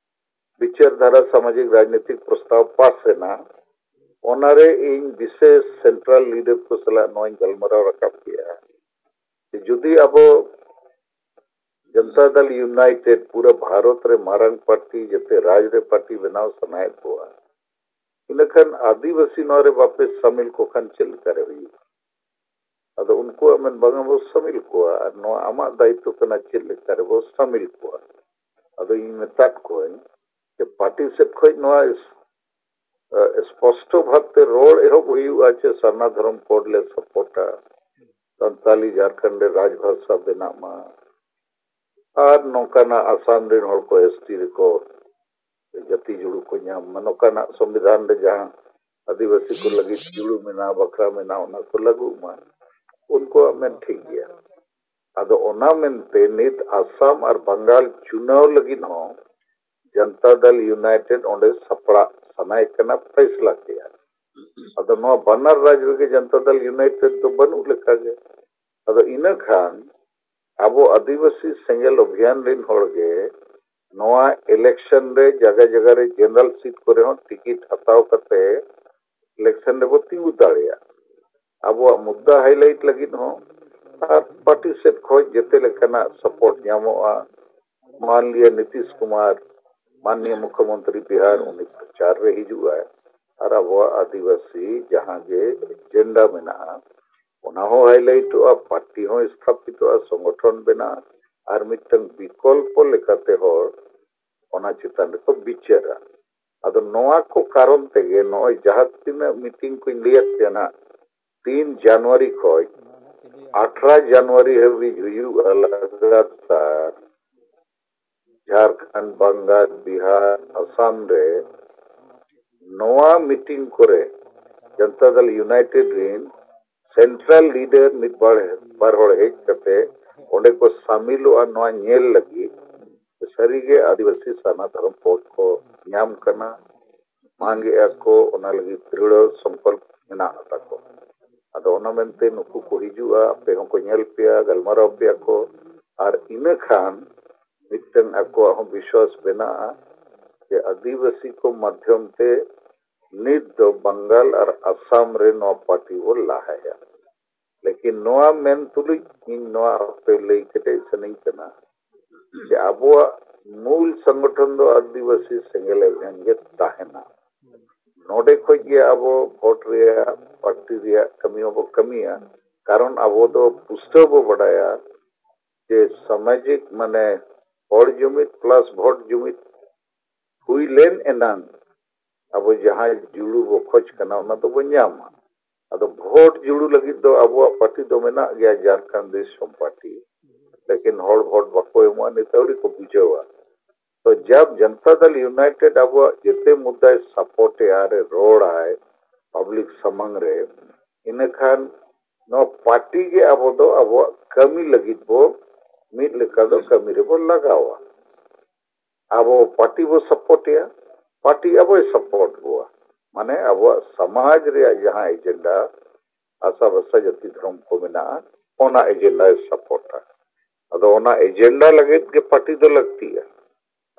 ᱵᱤᱪᱟᱹᱨ ᱫᱷᱟᱨᱟ ᱥᱟᱢᱟᱡᱤᱠ ᱨᱟᱡᱽᱱᱤᱛᱤᱠ ᱯᱨᱚᱥᱛᱟᱵ ᱯᱟᱥ ᱮᱱᱟ, ᱚᱱᱟᱨᱮ ᱤᱧ ᱵᱤᱥᱮᱥ ᱥᱮᱱᱴᱨᱟᱞ ᱞᱤᱰᱟᱨ ᱠᱚ ᱥᱟᱞᱟᱜ ᱱᱚᱣᱟᱧ ᱜᱟᱞᱢᱟᱨᱟᱣ ᱨᱟᱠᱟᱵ ᱠᱮᱜᱼᱟ ᱡᱮ ᱡᱩᱫᱤ ᱟᱵᱚ ᱡᱚᱱᱛᱟ ᱫᱚᱞ ᱭᱩᱱᱟᱭᱴᱮᱰ ᱯᱩᱨᱟᱹ ᱵᱷᱟᱨᱚᱛ ᱨᱮ ᱢᱟᱨᱟᱝ ᱯᱟᱨᱴᱤ ᱡᱟᱛᱮ ᱨᱟᱡᱽ ᱨᱮ ᱯᱟᱨᱴᱤ ᱵᱮᱱᱟᱣ ᱥᱟᱱᱟᱭᱮᱫ ᱠᱚᱣᱟ, ᱤᱱᱟᱹᱠᱷᱟᱱ ᱟᱹᱫᱤᱵᱟᱹᱥᱤ ᱱᱚᱣᱟ ᱨᱮ ᱵᱟᱯᱮ ᱥᱟᱢᱤᱞ ᱠᱚ ᱠᱷᱟᱱ ᱪᱮᱫ ᱞᱮᱠᱟᱨᱮ ᱦᱩᱭᱩᱜᱼᱟ? ᱟᱫᱚ ᱩᱱᱠᱩᱣᱟᱜ ᱢᱮᱱ, "ᱵᱟᱝ ᱵᱚ ᱥᱟᱢᱤᱞ ᱠᱚᱣᱟ, ᱟᱨ ᱱᱚᱣᱟ ᱟᱢᱟᱜ ᱫᱟᱭᱤᱛᱛᱚ ᱠᱟᱱᱟ, ᱪᱮᱫ ᱞᱮᱠᱟ ᱨᱮᱵᱚ ᱥᱟᱢᱤᱞ ᱠᱚᱣᱟ?" ᱟᱫᱚ ᱤᱧ ᱢᱮᱛᱟᱫ ᱠᱚᱣᱟᱧ ᱡᱮ ᱯᱟᱨᱴᱤ ᱥᱮᱫ ᱠᱷᱚᱱ ᱱᱚᱣᱟ ᱤᱥ-, ᱮ, ᱥᱯᱚᱥᱴᱚ ᱵᱷᱟᱵᱛᱮ ᱨᱚᱲ ᱮᱦᱚᱵ ᱦᱩᱭᱩᱜᱼᱟ ᱡᱮ ᱥᱟᱨᱱᱟ ᱫᱷᱚᱨᱚᱢ ᱠᱳᱰ ᱞᱮ ᱥᱟᱯᱳᱨᱴᱟ, ᱥᱟᱱᱛᱟᱞᱤ ᱡᱷᱟᱲᱠᱷᱚᱸᱰ ᱨᱮ ᱨᱟᱡᱽᱵᱷᱟᱥᱟ ᱵᱮᱱᱟᱜ ᱢᱟ, ᱟᱨ ᱱᱚᱝᱠᱟᱱᱟᱜ ᱟᱥᱟᱢ ᱨᱮᱱ ᱦᱚᱲ ᱠᱚ ᱮᱥ ᱴᱤ ᱨᱮᱠᱚ ᱡᱟᱹᱛᱤ ᱡᱩᱲᱩ ᱠᱚ ᱧᱟᱢ ᱢᱟ, ᱱᱚᱝᱠᱟᱱᱟᱜ ᱥᱚᱝᱵᱤᱫᱷᱟᱱ ᱨᱮ ᱡᱟᱦᱟᱸ ᱟᱹᱫᱤᱵᱟᱹᱥᱤ ᱠᱚ ᱞᱟᱹᱜᱤᱫ ᱡᱩᱲᱩ ᱢᱮᱱᱟᱜᱼᱟ, ᱵᱟᱠᱷᱨᱟ ᱢᱮᱱᱟᱜᱼᱟ, ᱚᱱᱟ ᱠᱚ ᱞᱟᱹᱜᱩᱜ ᱢᱟ, ᱩᱱᱠᱩᱣᱟᱜ ᱢᱮᱱ ᱴᱷᱤᱠ ᱜᱮᱭᱟ᱾ ᱟᱫᱚ ᱚᱱᱟ ᱢᱮᱱᱛᱮ ᱱᱤᱛ ᱟᱥᱟᱢ ᱟᱨ ᱵᱟᱝᱜᱟᱞ ᱪᱩᱱᱟᱣ ᱞᱟᱹᱜᱤᱫ ᱦᱚᱸ ᱡᱚᱱᱛᱟ ᱫᱚᱞ ᱭᱩᱱᱟᱭᱴᱮᱰ ᱚᱸᱰᱮ ᱥᱟᱯᱲᱟᱜ ᱥᱟᱱᱟᱭᱮ ᱠᱟᱱᱟ, ᱯᱷᱟᱭᱥᱞᱟ ᱠᱮᱜᱼᱟ᱾ ᱟᱫᱚ ᱱᱚᱣᱟ ᱵᱟᱱᱟᱨ ᱨᱟᱡᱽ ᱨᱮᱜᱮ ᱡᱚᱱᱛᱟ ᱫᱚᱞ ᱭᱩᱱᱟᱭᱴᱮᱰ ᱫᱚ ᱵᱟᱹᱱᱩᱜ ᱞᱮᱠᱟᱜᱮ᱾ ᱟᱫᱚ ᱤᱱᱟᱹ ᱠᱷᱟᱱ ᱟᱵᱚ ᱟᱹᱫᱤᱵᱟᱹᱥᱤ ᱥᱮᱸᱜᱮᱞ ᱚᱵᱷᱤᱭᱟᱱ ᱨᱤᱱ ᱦᱚᱲ ᱜᱮ ᱱᱚᱣᱟ ᱤᱞᱮᱠᱥᱚᱱ ᱨᱮ ᱡᱟᱭᱜᱟ ᱡᱟᱭᱜᱟ ᱨᱮ ᱡᱮᱱᱟᱨᱮᱞ ᱥᱤᱴ ᱠᱚᱨᱮ ᱦᱚᱸ ᱴᱤᱠᱤᱴ ᱦᱟᱛᱟᱣ ᱠᱟᱛᱮ ᱤᱞᱮᱠᱥᱚᱱ ᱨᱮᱵᱚ ᱛᱤᱸᱜᱩ ᱫᱟᱲᱮᱭᱟᱜᱼᱟ᱾ ᱟᱵᱚᱣᱟᱜ ᱢᱩᱫᱽᱫᱟ ᱦᱟᱭᱞᱟᱭᱤᱴ ᱞᱟᱹᱜᱤᱫ ᱦᱚᱸ ᱟᱨ ᱯᱟᱨᱴᱤ ᱥᱮᱫ ᱠᱷᱚᱱ ᱡᱮᱛᱮ ᱞᱮᱠᱟᱱᱟᱜ ᱥᱟᱯᱳᱨᱴ ᱧᱟᱢᱚᱜᱼᱟ᱾ ᱢᱟᱱᱞᱤᱭᱟ ᱱᱤᱛᱤᱥ ᱠᱩᱢᱟᱨ, ᱢᱟᱱᱱᱤᱭᱟ ᱢᱩᱠᱷᱭᱚᱢᱚᱱᱛᱨᱤ ᱵᱤᱦᱟᱨ, ᱩᱱᱤ ᱯᱨᱚᱪᱟᱨ ᱨᱮ ᱦᱤᱡᱩᱜᱼᱟᱭ ᱟᱨ ᱟᱵᱚᱣᱟᱜ ᱟᱹᱫᱤᱵᱟᱹᱥᱤ ᱡᱟᱦᱟᱸ ᱜᱮ ᱮᱡᱮᱱᱰᱟ ᱢᱮᱱᱟᱜᱼᱟ, ᱚᱱᱟ ᱦᱚᱸ ᱦᱟᱭᱞᱟᱭᱤᱴᱚᱜᱼᱟ, ᱯᱟᱨᱴᱤ ᱦᱚᱸ ᱥᱛᱷᱟᱯᱤᱛᱚᱜᱼᱟ, ᱥᱚᱝᱜᱚᱴᱷᱚᱱ ᱵᱮᱱᱟᱜᱼᱟ, ᱟᱨ ᱢᱤᱫᱴᱟᱝ ᱵᱤᱠᱚᱞᱯᱚ ᱞᱮᱠᱟᱛᱮ ᱦᱚᱲ ᱚᱱᱟ ᱪᱮᱛᱟᱱ ᱨᱮᱠᱚ ᱵᱤᱪᱟᱹᱨᱟ᱾ ᱟᱫᱚ ᱱᱚᱣᱟ ᱠᱚ ᱠᱟᱨᱚᱱ ᱛᱮᱜᱮ ᱱᱚᱜᱼᱚᱭ ᱡᱟᱦᱟᱸ ᱛᱤᱱᱟᱹᱜ ᱢᱤᱴᱤᱝ ᱠᱚᱧ ᱞᱟᱹᱭᱟᱫ ᱯᱮᱭᱟ ᱱᱟᱜ, ᱛᱤᱱ ᱡᱟᱱᱩᱣᱟᱨᱤ ᱠᱷᱚᱱ ᱟᱴᱷᱨᱟ ᱡᱟᱱᱩᱣᱟᱨᱤ ᱦᱟᱹᱵᱤᱡ ᱦᱩᱭᱩᱜᱼᱟ ᱞᱟᱜᱟᱛᱟᱨ ᱡᱷᱟᱲᱠᱷᱚᱸᱰ, ᱵᱟᱝᱜᱟᱞ, ᱵᱤᱦᱟᱨ, ᱟᱥᱟᱢ ᱨᱮ ᱱᱚᱣᱟ ᱢᱤᱴᱤᱝ ᱠᱚᱨᱮ ᱡᱚᱱᱛᱟ ᱫᱚᱞ ᱭᱩᱱᱟᱭᱴᱮᱰ ᱨᱤᱱ ᱥᱮᱱᱴᱨᱟᱞ ᱞᱤᱰᱟᱨ ᱢᱤᱫ ᱵᱟᱨ, ᱵᱟᱨ ᱦᱚᱲ ᱦᱮᱡ ᱠᱟᱛᱮ ᱚᱸᱰᱮ ᱠᱚ ᱥᱟᱢᱤᱞᱚᱜᱼᱟ ᱱᱚᱣᱟ ᱧᱮᱞ ᱞᱟᱹᱜᱤᱫ᱾ ᱥᱟᱹᱨᱤᱜᱮ ᱟᱹᱫᱤᱵᱟᱹᱥᱤ ᱥᱟᱨᱱᱟ ᱫᱷᱚᱨᱚᱢ ᱯᱚᱫ ᱠᱚ ᱧᱟᱢ ᱠᱟᱱᱟ, ᱢᱟᱜᱮᱜᱼᱟ ᱠᱚ, ᱚᱱᱟ ᱞᱟᱹᱜᱤᱫ ᱫᱨᱤᱲᱚ ᱥᱚᱝᱠᱚᱞᱯ ᱢᱮᱱᱟᱜ ᱛᱟᱠᱚ᱾ ᱟᱫᱚ ᱚᱱᱟ ᱢᱮᱱᱛᱮ ᱱᱩᱠᱩ ᱠᱚ ᱦᱤᱡᱩᱜᱼᱟ, ᱟᱯᱮ ᱦᱚᱸᱠᱚ ᱧᱮᱞ ᱯᱮᱭᱟ, ᱜᱟᱞᱢᱟᱨᱟᱣ ᱯᱮᱭᱟ ᱠᱚ, ᱟᱨ ᱤᱱᱟᱹ ᱠᱷᱟᱱ ᱢᱤᱫᱴᱟᱝ ᱟᱠᱚᱣᱟᱜ ᱦᱚᱸ ᱵᱤᱥᱣᱟᱥ ᱵᱮᱱᱟᱜᱼᱟ ᱡᱮ ᱟᱹᱫᱤᱵᱟᱹᱥᱤ ᱠᱚ ᱢᱟᱫᱽᱫᱷᱚᱢ ᱛᱮ ᱱᱤᱛ ᱫᱚ ᱵᱟᱝᱜᱟᱞ ᱟᱨ ᱟᱥᱟᱢ ᱨᱮ ᱱᱚᱣᱟ ᱯᱟᱨᱴᱤ ᱵᱚ ᱞᱟᱦᱟᱭᱟ᱾ ᱞᱮᱠᱤᱱ ᱱᱚᱣᱟ ᱢᱮᱱ ᱛᱩᱞᱩᱡ ᱤᱧ ᱱᱚᱣᱟ ᱟᱯᱮ ᱞᱟᱹᱭ ᱠᱮᱴᱮᱡ ᱥᱟᱱᱟᱧ ᱠᱟᱱᱟ ᱡᱮ ᱟᱵᱚᱣᱟᱜ ᱢᱩᱞ ᱥᱚᱝᱜᱚᱴᱷᱚᱱ ᱫᱚ ᱟᱹᱫᱤᱵᱟᱹᱥᱤ ᱥᱮᱸᱜᱮᱞ ᱚᱵᱷᱤᱭᱟᱱ ᱜᱮ ᱛᱟᱦᱮᱱᱟ᱾ ᱱᱚᱰᱮ ᱠᱷᱚᱡ ᱜᱮ ᱟᱵᱚ ᱵᱷᱳᱴ ᱨᱮᱭᱟᱜ, ᱯᱟᱨᱴᱤ ᱨᱮᱭᱟᱜ ᱠᱟᱹᱢᱤ ᱦᱚᱸᱵᱚ ᱠᱟᱹᱢᱤᱭᱟ᱾ ᱠᱟᱨᱚᱱ ᱟᱵᱚ ᱫᱚ ᱯᱩᱥᱴᱟᱹᱣ ᱵᱚ ᱵᱟᱰᱟᱭᱟ ᱡᱮ ᱥᱟᱢᱟᱡᱤᱠ, ᱢᱟᱱᱮ, ᱦᱚᱲ ᱡᱩᱢᱤᱫ ᱯᱞᱟᱥ ᱵᱷᱳᱴ ᱡᱩᱢᱤᱫ ᱦᱩᱭ ᱞᱮᱱ ᱮᱱᱟᱝ ᱟᱵᱚ ᱡᱟᱦᱟᱸ ᱡᱩᱲᱩ ᱵᱚ ᱠᱷᱚᱡᱽ ᱠᱟᱱᱟ, ᱚᱱᱟ ᱫᱚᱵᱚ ᱧᱟᱢᱟ᱾ ᱟᱫᱚ ᱵᱷᱳᱴ ᱡᱩᱲᱩ ᱞᱟᱹᱜᱤᱫ ᱫᱚ ᱟᱵᱚᱣᱟᱜ ᱯᱟᱨᱴᱤ ᱫᱚ ᱢᱮᱱᱟᱜ ᱜᱮᱭᱟ, ᱡᱷᱟᱨᱠᱷᱚᱸᱰ ᱫᱤᱥᱚᱢ ᱯᱟᱨᱴᱤ, ᱞᱮᱠᱤᱱ ᱦᱚᱲ ᱵᱷᱳᱴ ᱵᱟᱠᱚ ᱮᱢᱚᱜᱼᱟ, ᱱᱤᱛ ᱟᱹᱣᱨᱤ ᱠᱚ ᱵᱩᱡᱷᱟᱹᱣᱟ᱾ ᱛᱚ ᱡᱟᱵ ᱡᱟᱱᱛᱟ ᱫᱟᱞ ᱤᱭᱩᱱᱟᱭᱴᱮᱰ ᱟᱵᱚᱣᱟᱜ ᱡᱮᱛᱮ ᱢᱩᱫᱽᱫᱟᱭ ᱥᱟᱯᱳᱨᱴ ᱮᱜᱼᱟ, ᱨᱮ ᱨᱚᱲᱟᱭ ᱯᱟᱵᱽᱞᱤᱠ ᱥᱟᱢᱟᱝ ᱨᱮ, ᱤᱱᱟᱹᱠᱷᱟᱱ ᱱᱚᱣᱟ ᱯᱟᱨᱴᱤ ᱜᱮ ᱟᱵᱚ ᱫᱚ ᱟᱵᱚᱣᱟᱜ ᱠᱟᱹᱢᱤ ᱞᱟᱹᱜᱤᱫ ᱵᱚ ᱢᱤᱫ ᱞᱮᱠᱟ ᱫᱚ ᱠᱟᱹᱢᱤ ᱨᱮᱵᱚ ᱞᱟᱜᱟᱣᱟ᱾ ᱟᱵᱚ ᱯᱟᱨᱴᱤ ᱵᱚ ᱥᱟᱯᱳᱨᱴ ᱮᱜᱼᱟ, ᱯᱟᱨᱴᱤ ᱟᱵᱚᱭ ᱥᱟᱯᱳᱨᱴ ᱵᱚᱣᱟ᱾ ᱢᱟᱱᱮ ᱟᱵᱚᱣᱟᱜ ᱥᱚᱢᱟᱡᱽ ᱨᱮᱭᱟᱜ ᱡᱟᱦᱟᱸ ᱮᱡᱮᱱᱰᱟ, ᱵᱷᱟᱥᱟ, ᱵᱷᱟᱥᱟ, ᱡᱟᱹᱛᱤ, ᱫᱷᱚᱨᱚᱢ ᱠᱚ ᱢᱮᱱᱟᱜᱼᱟ, ᱚᱱᱟ ᱮᱡᱮᱱᱰᱟᱭ ᱥᱟᱯᱳᱨᱴᱟ᱾ ᱟᱫᱚ ᱚᱱᱟ ᱮᱡᱮᱱᱰᱟ ᱞᱟᱹᱜᱤᱫ ᱜᱮ ᱯᱟᱨᱴᱤ ᱫᱚ ᱞᱟᱹᱠᱛᱤᱜᱼᱟ᱾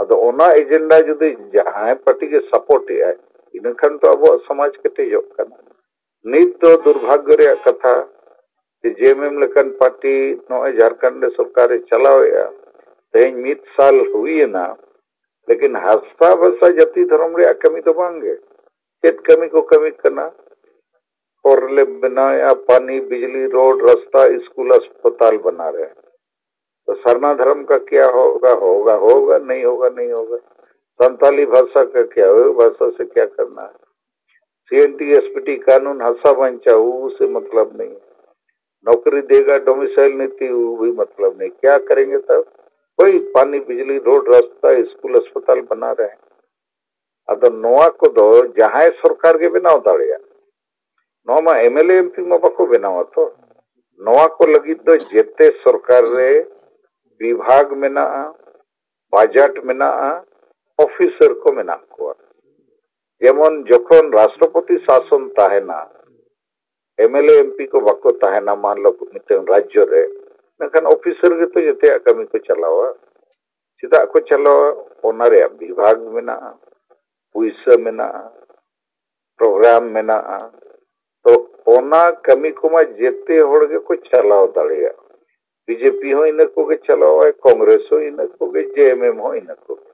ᱟᱫᱚ ᱚᱱᱟ ᱮᱡᱮᱱᱰᱟ ᱡᱩᱫᱤ ᱡᱟᱦᱟᱸᱭ ᱯᱟᱨᱴᱤ ᱜᱮ ᱥᱟᱯᱳᱨᱴ ᱮᱜᱼᱟᱭ, ᱤᱱᱟᱹᱠᱷᱟᱱ ᱛᱚ ᱟᱵᱚᱣᱟᱜ ᱥᱚᱢᱟᱡᱽ ᱠᱮᱴᱮᱡᱚᱜ ᱠᱟᱱᱟ᱾ ᱱᱤᱛ ᱫᱚ ᱫᱩᱨᱵᱷᱟᱜᱽᱜᱚ ᱨᱮᱭᱟᱜ ᱠᱟᱛᱷᱟ ᱡᱮ ᱡᱮ ᱮᱢ ᱮᱢ ᱞᱮᱠᱟᱱ ᱯᱟᱨᱴᱤ ᱱᱚᱜᱼᱚᱭ ᱡᱷᱟᱲᱠᱷᱚᱸᱰ ᱨᱮ ᱥᱚᱨᱠᱟᱨᱮ ᱪᱟᱞᱟᱣᱮᱫᱼᱟ, ᱛᱮᱦᱮᱧ ᱢᱤᱫ ᱥᱟᱞ ᱦᱩᱭᱮᱱᱟ, ᱞᱮᱠᱤᱱ ᱦᱟᱥᱟ ᱵᱷᱟᱥᱟ ᱡᱟᱹᱛᱤ ᱫᱷᱚᱨᱚᱢ ᱨᱮᱭᱟᱜ ᱠᱟᱹᱢᱤ ᱫᱚ ᱵᱟᱝ ᱜᱮ᱾ ᱪᱮᱫ ᱠᱟᱹᱢᱤ ᱠᱚ ᱠᱟᱹᱢᱤ ᱠᱟᱱᱟ? ᱦᱚᱨ ᱞᱮ ᱵᱮᱱᱟᱣᱮᱫᱼᱟ, ᱯᱟᱱᱤ, ᱵᱤᱡᱽᱞᱤ, ᱨᱳᱰ, ᱨᱟᱥᱛᱟ, ᱥᱠᱩᱞ, ᱟᱥᱯᱟᱛᱟᱞ ᱵᱟᱱᱟᱨᱮ᱾ ᱛᱚ ᱥᱟᱨᱱᱟ ᱫᱷᱚᱨᱚᱢ ᱠᱟ ᱠᱭᱟ ᱦᱳᱜᱟ, ᱦᱳᱜᱟ, ᱦᱳᱜᱟ, ᱱᱟᱦᱤᱸ ᱦᱳᱜᱟ, ᱱᱟᱦᱤᱸ ᱦᱳᱜᱟ। ᱥᱟᱱᱛᱟᱞᱤ ᱵᱷᱟᱥᱟ ᱠᱟ ᱠᱭᱟ ᱦᱳᱜᱟ, ᱵᱷᱟᱥᱟ ᱥᱮ ᱠᱭᱟ ᱠᱟᱨᱱᱟ ᱦᱟᱭ? C N T S P T ᱠᱟᱱᱩᱱ ᱦᱟᱥᱟ ᱵᱟᱧᱪᱟᱣ, ᱩᱥᱮ ᱢᱚᱛᱞᱚᱵ ᱱᱟᱦᱤᱸ। ᱱᱚᱠᱨᱤ ᱫᱮᱜᱟ, ᱰᱚᱢᱤᱥᱟᱭᱤᱞ ᱱᱤᱛᱤ, ᱩ ᱵᱷᱤ ᱢᱚᱛᱞᱚᱵ ᱱᱟᱦᱤᱸ। ᱠᱭᱟ ᱠᱟᱨᱮᱸᱜᱮ ᱛᱟᱵ? ᱵᱷᱟᱭ, ᱯᱟᱱᱤ, ᱵᱤᱡᱽᱞᱤ, ᱨᱳᱰ, ᱨᱟᱥᱛᱟ, ᱥᱠᱩᱞ, ᱟᱥᱯᱟᱛᱟᱞ ᱵᱟᱱᱟ ᱨᱮ ᱦᱟᱭ। ᱟᱫᱚ ᱱᱚᱣᱟ ᱠᱚᱫᱚ ᱡᱟᱦᱟᱸᱭ ᱥᱚᱨᱠᱟᱨ ᱜᱮ ᱵᱮᱱᱟᱣ ᱫᱟᱲᱮᱭᱟᱜ᱾ ᱱᱚᱣᱟ ᱢᱟ M L A M P ᱢᱟ ᱵᱟᱠᱚ ᱵᱮᱱᱟᱣᱟ ᱛᱚ᱾ ᱱᱚᱣᱟ ᱠᱚ ᱞᱟᱹᱜᱤᱫ ᱫᱚ ᱡᱮᱛᱮ ᱥᱚᱨᱠᱟᱨ ᱨᱮ ᱵᱤᱵᱷᱟᱜᱽ ᱢᱮᱱᱟᱜᱼᱟ, ᱵᱟᱡᱮᱴ ᱢᱮᱱᱟᱜᱼᱟ, ᱚᱯᱷᱤᱥᱟᱨ ᱠᱚ ᱢᱮᱱᱟᱜ ᱠᱚᱣᱟ᱾ ᱡᱮᱢᱚᱱ ᱡᱚᱠᱷᱚᱱ ᱨᱟᱥᱴᱨᱚᱯᱚᱛᱤ ᱥᱟᱥᱚᱱ ᱛᱟᱦᱮᱱᱟ, M L A M P ᱠᱚ ᱵᱟᱠᱚ ᱛᱟᱦᱮᱱᱟ ᱢᱟᱱ ᱞᱚ ᱢᱤᱫᱴᱟᱝ ᱨᱟᱡᱽᱡᱚ ᱨᱮ, ᱢᱮᱱᱠᱷᱟᱱ ᱚᱯᱷᱤᱥᱟᱨ ᱜᱮᱛᱚ ᱡᱚᱛᱚᱭᱟᱜ ᱠᱟᱹᱢᱤ ᱠᱚ ᱪᱟᱞᱟᱣᱟ᱾ ᱪᱮᱫᱟᱜ ᱠᱚ ᱪᱟᱞᱟᱣᱟ? ᱚᱱᱟ ᱨᱮᱭᱟᱜ ᱵᱤᱵᱷᱟᱜᱽ ᱢᱮᱱᱟᱜᱼᱟ, ᱯᱩᱭᱥᱟᱹ ᱢᱮᱱᱟᱜᱼᱟ, ᱯᱨᱳᱜᱨᱟᱢ ᱢᱮᱱᱟᱜᱼᱟ᱾ ᱛᱚ ᱚᱱᱟ ᱠᱟᱹᱢᱤ ᱠᱚᱢᱟ ᱡᱮᱛᱮ ᱦᱚᱲ ᱜᱮᱠᱚ ᱪᱟᱞᱟᱣ ᱫᱟᱲᱮᱭᱟᱜ᱾ ᱵᱤᱡᱮᱯᱤ ᱦᱚᱸ ᱤᱱᱟᱹ ᱠᱚᱜᱮ ᱪᱟᱞᱟᱣᱟᱭ, ᱠᱚᱝᱜᱨᱮᱥ ᱦᱚᱸ ᱤᱱᱟᱹ ᱠᱚᱜᱮ, ᱡᱮ ᱮᱢ ᱮᱢ ᱦᱚᱸ ᱤᱱᱟᱹ ᱠᱚᱜᱮ᱾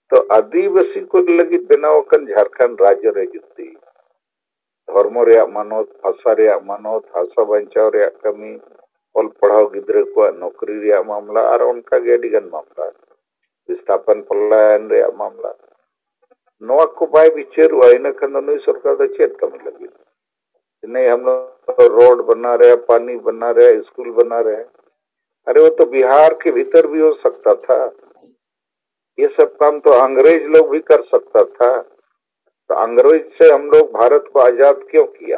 ᱛᱚ ᱟᱹᱫᱤᱵᱟᱹᱥᱤ ᱠᱚ ᱞᱟᱹᱜᱤᱫ ᱵᱮᱱᱟᱣ ᱟᱠᱟᱱ ᱡᱷᱟᱲᱠᱷᱚᱸᱰ ᱨᱟᱡᱽᱡᱚ ᱨᱮ ᱡᱩᱫᱤ ᱫᱷᱚᱨᱢᱚ ᱨᱮᱭᱟᱜ ᱢᱟᱱᱚᱛ, ᱵᱷᱟᱥᱟ ᱨᱮᱭᱟᱜ ᱢᱟᱱᱚᱛ, ᱵᱷᱟᱥᱟ ᱵᱟᱧᱪᱟᱣ ᱨᱮᱭᱟᱜ ᱠᱟᱹᱢᱤ, ᱚᱞ ᱯᱟᱲᱦᱟᱣ ᱜᱤᱫᱽᱨᱟᱹ ᱠᱚᱣᱟᱜ ᱱᱚᱠᱨᱤ ᱨᱮᱭᱟᱜ ᱢᱟᱢᱞᱟ, ᱟᱨ ᱚᱱᱠᱟ ᱜᱮ ᱟᱹᱰᱤ ᱜᱟᱱ ᱢᱟᱢᱞᱟ, ᱵᱤᱥᱛᱷᱟᱯᱚᱱ ᱯᱚᱞᱟᱭᱚᱱ ᱨᱮᱭᱟᱜ ᱢᱟᱢᱞᱟ, ᱱᱚᱣᱟ ᱠᱚ ᱵᱟᱭ ᱵᱤᱪᱟᱹᱨᱚᱜᱼᱟ, ᱤᱱᱟᱹ ᱠᱷᱟᱱ ᱫᱚ ᱱᱩᱭ ᱥᱚᱨᱠᱟᱨ ᱫᱚ ᱪᱮᱫ ᱠᱟᱹᱢᱤ ᱞᱟᱹᱜᱤᱫ? नहीं, हम लोग तो रोड बना रहे हैं, पानी बना रहे हैं, स्कूल बना रहे हैं। अरे, वो तो बिहार के भीतर भी हो सकता था। ये सब काम तो अंग्रेज लोग भी कर सकता था। तो अंग्रेज से हम लोग भारत को आजाद क्यों किया?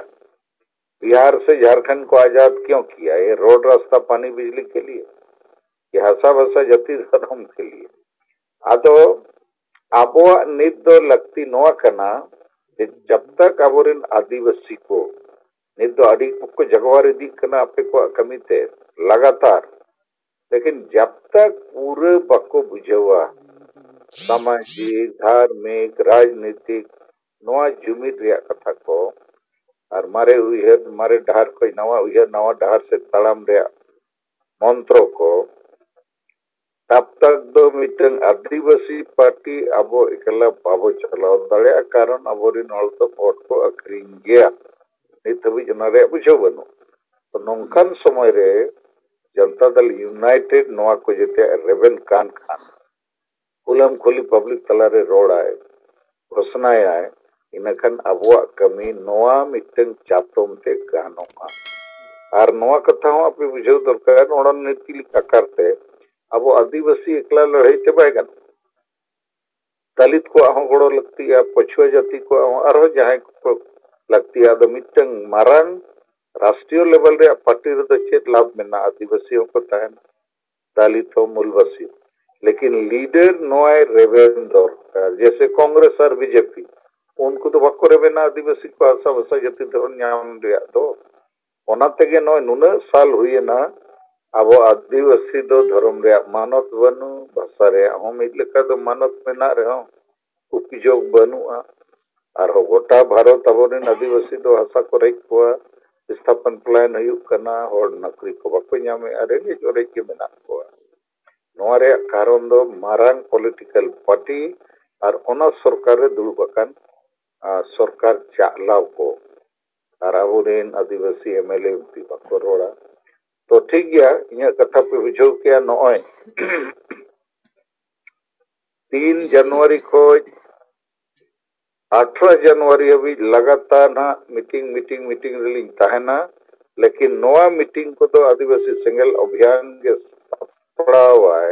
बिहार से झारखंड को आजाद क्यों किया? ये रोड, रास्ता, पानी, बिजली के लिए, ये ᱦᱟᱥᱟ ᱵᱷᱟᱥᱟ ᱡᱟᱹᱛᱤ ᱫᱷᱚᱨᱚᱢ ᱠᱮ ᱞᱤᱭᱮ? ᱟᱫᱚ ᱟᱵᱚᱣᱟᱜ ᱱᱤᱛ ᱫᱚ ᱞᱟᱹᱠᱛᱤ ᱱᱚᱣᱟ ᱠᱟᱱᱟ ᱡᱮ ᱡᱟᱵ ᱛᱟᱠ ᱟᱵᱚᱨᱮᱱ ᱟᱹᱫᱤᱵᱟᱹᱥᱤ ᱠᱚ ᱱᱤᱛ ᱫᱚ ᱟᱹᱰᱤ ᱠᱚ ᱡᱟᱜᱣᱟᱨ ᱤᱫᱤᱜ ᱠᱟᱱᱟ ᱟᱯᱮ ᱠᱚᱣᱟᱜ ᱠᱟᱹᱢᱤ ᱛᱮ ᱞᱟᱜᱟᱛᱟᱨ, ᱞᱮᱠᱤᱱ ᱡᱟᱵ ᱛᱟᱠ ᱯᱩᱨᱟᱹ ᱵᱟᱠᱚ ᱵᱩᱡᱷᱟᱹᱣᱟ ᱥᱟᱢᱟᱡᱤᱠ, ᱫᱷᱟᱨᱢᱤᱠ, ᱨᱟᱡᱽᱱᱤᱛᱤᱠ ᱱᱚᱣᱟ ᱡᱩᱢᱤᱫ ᱨᱮᱭᱟᱜ ᱠᱟᱛᱷᱟ ᱠᱚ, ᱟᱨ ᱢᱟᱨᱮ ᱩᱭᱦᱟᱹᱨ, ᱢᱟᱨᱮ ᱰᱟᱦᱟᱨ ᱠᱷᱚᱱ ᱱᱟᱣᱟ ᱩᱭᱦᱟᱹᱨ, ᱱᱟᱣᱟ ᱰᱟᱦᱟᱨ ᱥᱮᱫ ᱛᱟᱲᱟᱢ ᱨᱮᱭᱟᱜ ᱢᱚᱱᱛᱨᱚ ᱠᱚ, ᱛᱟᱵ ᱛᱟᱠ ᱫᱚ ᱢᱤᱫᱴᱟᱝ ᱟᱹᱫᱤᱵᱟᱹᱥᱤ ᱯᱟᱨᱴᱤ ᱟᱵᱚ ᱮᱠᱞᱟ ᱵᱟᱵᱚ ᱪᱟᱞᱟᱣ ᱫᱟᱲᱮᱭᱟᱜᱼᱟ, ᱠᱟᱨᱚᱱ ᱟᱵᱚᱨᱮᱱ ᱦᱚᱲ ᱫᱚ ᱵᱷᱳᱴ ᱠᱚ ᱟᱹᱠᱷᱨᱤᱧ ᱜᱮᱭᱟ᱾ ᱱᱤᱛ ᱦᱟᱹᱵᱤᱡ ᱚᱱᱟ ᱨᱮᱭᱟᱜ ᱵᱩᱡᱷᱟᱹᱣ ᱵᱟᱹᱱᱩᱜ᱾ ᱛᱚ ᱱᱚᱝᱠᱟᱱ ᱥᱚᱢᱚᱭ ᱨᱮ ᱡᱚᱱᱛᱟ ᱫᱚᱞ ᱤᱭᱩᱱᱟᱭᱴᱮᱰ ᱱᱚᱣᱟ ᱠᱚ ᱡᱮᱛᱮᱭᱟᱜ ᱨᱮᱵᱮᱱ ᱠᱟᱱ ᱠᱷᱟᱱ, ᱠᱷᱩᱞᱟᱢ ᱠᱷᱩᱞᱤ ᱯᱟᱵᱽᱞᱤᱠ ᱛᱟᱞᱟᱨᱮ ᱨᱚᱲᱟᱭ, ᱜᱷᱳᱥᱱᱟᱭᱟᱭ, ᱤᱱᱟᱹᱠᱷᱟᱱ ᱟᱵᱚᱣᱟᱜ ᱠᱟᱹᱢᱤ ᱱᱚᱣᱟ ᱢᱤᱫᱴᱟᱝ ᱪᱟᱛᱚᱢ ᱛᱮ ᱜᱟᱱᱚᱜᱼᱟ᱾ ᱟᱨ ᱱᱚᱣᱟ ᱠᱟᱛᱷᱟ ᱦᱚᱸ ᱟᱯᱮ ᱵᱩᱡᱷᱟᱹᱣ ᱫᱚᱨᱠᱟᱨ, ᱱᱚᱰᱮ ᱱᱤᱛᱤ ᱞᱮᱠᱟ ᱠᱟᱨᱛᱮ ᱟᱵᱚ ᱟᱹᱫᱤᱵᱟᱹᱥᱤ ᱮᱠᱞᱟ ᱞᱟᱹᱲᱦᱟᱹᱭ ᱛᱮ ᱵᱟᱭ ᱜᱟᱱᱚᱜᱼᱟ᱾ ᱫᱟᱞᱤᱛ ᱠᱚᱣᱟᱜ ᱦᱚᱸ ᱜᱚᱲᱚ ᱞᱟᱹᱠᱛᱤᱜᱼᱟ, ᱯᱟᱹᱪᱷᱩᱣᱟᱹ ᱡᱟᱹᱛᱤ ᱠᱚᱣᱟᱜ ᱦᱚᱸ, ᱟᱨᱦᱚᱸ ᱡᱟᱦᱟᱸᱭ ᱠᱚ ᱞᱟᱹᱠᱛᱤᱜᱼᱟ᱾ ᱟᱫᱚ ᱢᱤᱫᱴᱟᱝ ᱢᱟᱨᱟᱝ ᱨᱟᱥᱴᱨᱤᱭᱚ ᱞᱮᱵᱮᱞ ᱨᱮᱭᱟᱜ ᱯᱟᱨᱴᱤ ᱨᱮᱫᱚ ᱪᱮᱫ ᱞᱟᱵᱷ ᱢᱮᱱᱟᱜᱼᱟ? ᱟᱹᱫᱤᱵᱟᱹᱥᱤ ᱦᱚᱸᱠᱚ ᱛᱟᱦᱮᱱᱟ, ᱫᱟᱞᱤᱛ ᱦᱚᱸ, ᱢᱩᱞᱵᱟᱥᱤ ᱦᱚᱸ᱾ ᱞᱮᱠᱤᱱ ᱞᱤᱰᱟᱨ ᱱᱚᱣᱟᱭ ᱨᱮᱵᱮᱱ ᱫᱚᱨᱠᱟᱨ, ᱡᱮᱭᱥᱮ ᱠᱚᱝᱜᱨᱮᱥ ᱟᱨ ᱵᱤᱡᱮᱯᱤ, ᱩᱱᱠᱩ ᱫᱚ ᱵᱟᱠᱚ ᱨᱮᱵᱮᱱᱟ ᱟᱹᱫᱤᱵᱟᱹᱥᱤ ᱠᱚ ᱦᱟᱥᱟ ᱵᱷᱟᱥᱟ ᱡᱟᱹᱛᱤ ᱫᱷᱚᱨᱚᱢ ᱧᱟᱢ ᱨᱮᱭᱟᱜ ᱫᱚ᱾ ᱚᱱᱟ ᱛᱮᱜᱮ ᱱᱚᱜᱼᱚᱭ ᱱᱩᱱᱟᱹᱜ ᱥᱟᱞ ᱦᱩᱭᱮᱱᱟ, ᱟᱵᱚ ᱟᱹᱫᱤᱵᱟᱹᱥᱤ ᱫᱚ ᱫᱷᱚᱨᱚᱢ ᱨᱮᱭᱟᱜ ᱢᱟᱱᱚᱛ ᱵᱟᱹᱱᱩᱜ, ᱵᱷᱟᱥᱟ ᱨᱮᱭᱟᱜ ᱦᱚᱸ ᱢᱤᱫ ᱞᱮᱠᱟ ᱫᱚ ᱢᱟᱱᱚᱛ ᱢᱮᱱᱟᱜ ᱨᱮᱦᱚᱸ ᱩᱯᱡᱳᱜᱽ ᱵᱟᱹᱱᱩᱜᱼᱟ᱾ ᱟᱨᱦᱚᱸ ᱜᱚᱴᱟ ᱵᱷᱟᱨᱚᱛ ᱟᱵᱚᱨᱮᱱ ᱟᱹᱫᱤᱵᱟᱹᱥᱤ ᱫᱚ ᱦᱟᱥᱟ ᱠᱚ ᱨᱮᱡ ᱠᱚᱣᱟ, ᱵᱤᱥᱛᱷᱟᱯᱚᱱ ᱯᱞᱟᱭᱤᱱ ᱦᱩᱭᱩᱜ ᱠᱟᱱᱟ, ᱦᱚᱲ ᱱᱚᱠᱨᱤ ᱠᱚ ᱵᱟᱠᱚ ᱧᱟᱢᱮᱫᱼᱟ, ᱨᱮᱸᱜᱮᱡ ᱚᱨᱮᱡ ᱜᱮ ᱢᱮᱱᱟᱜ ᱠᱚᱣᱟ᱾ ᱱᱚᱣᱟ ᱨᱮᱭᱟᱜ ᱠᱟᱨᱚᱱ ᱫᱚ ᱢᱟᱨᱟᱝ ᱯᱚᱞᱤᱴᱤᱠᱟᱞ ᱯᱟᱨᱴᱤ ᱟᱨ ᱚᱱᱟ ᱥᱚᱨᱠᱟᱨ ᱨᱮ ᱫᱩᱲᱩᱵ ᱟᱠᱟᱱ, ᱟᱨ ᱥᱚᱨᱠᱟᱨ ᱪᱟᱪᱞᱟᱣ ᱠᱚ᱾ ᱟᱨ ᱟᱵᱚᱨᱮᱱ ᱟᱹᱫᱤᱵᱟᱹᱥᱤ ᱮᱢ ᱮᱞ ᱮ ᱩᱱᱠᱩ ᱵᱟᱠᱚ ᱨᱚᱲᱟ᱾ ᱛᱚ ᱴᱷᱤᱠ ᱜᱮᱭᱟ, ᱤᱧᱟᱹᱜ ᱠᱟᱛᱷᱟ ᱯᱮ ᱵᱩᱡᱷᱟᱹᱣ ᱠᱮᱭᱟ᱾ ᱱᱚᱜᱼᱚᱭ ᱛᱤᱱ ᱡᱟᱱᱩᱣᱟᱨᱤ ᱠᱷᱚᱱ ᱟᱴᱷᱨᱚ ᱡᱟᱱᱩᱣᱟᱨᱤ ᱦᱟᱹᱵᱤᱡ ᱞᱟᱜᱟᱛᱟᱨ ᱱᱟᱦᱟᱜ ᱢᱤᱴᱤᱝ, ᱢᱤᱴᱤᱝ, ᱢᱤᱴᱤᱝ ᱨᱮᱞᱤᱧ ᱛᱟᱦᱮᱱᱟ᱾ ᱞᱮᱠᱤᱱ ᱱᱚᱣᱟ ᱢᱤᱴᱤᱝ ᱠᱚᱫᱚ ᱟᱹᱫᱤᱵᱟᱹᱥᱤ ᱥᱮᱸᱜᱮᱞ ᱚᱵᱷᱤᱭᱟᱱ ᱜᱮ ᱥᱟᱯᱲᱟᱣᱟᱭ᱾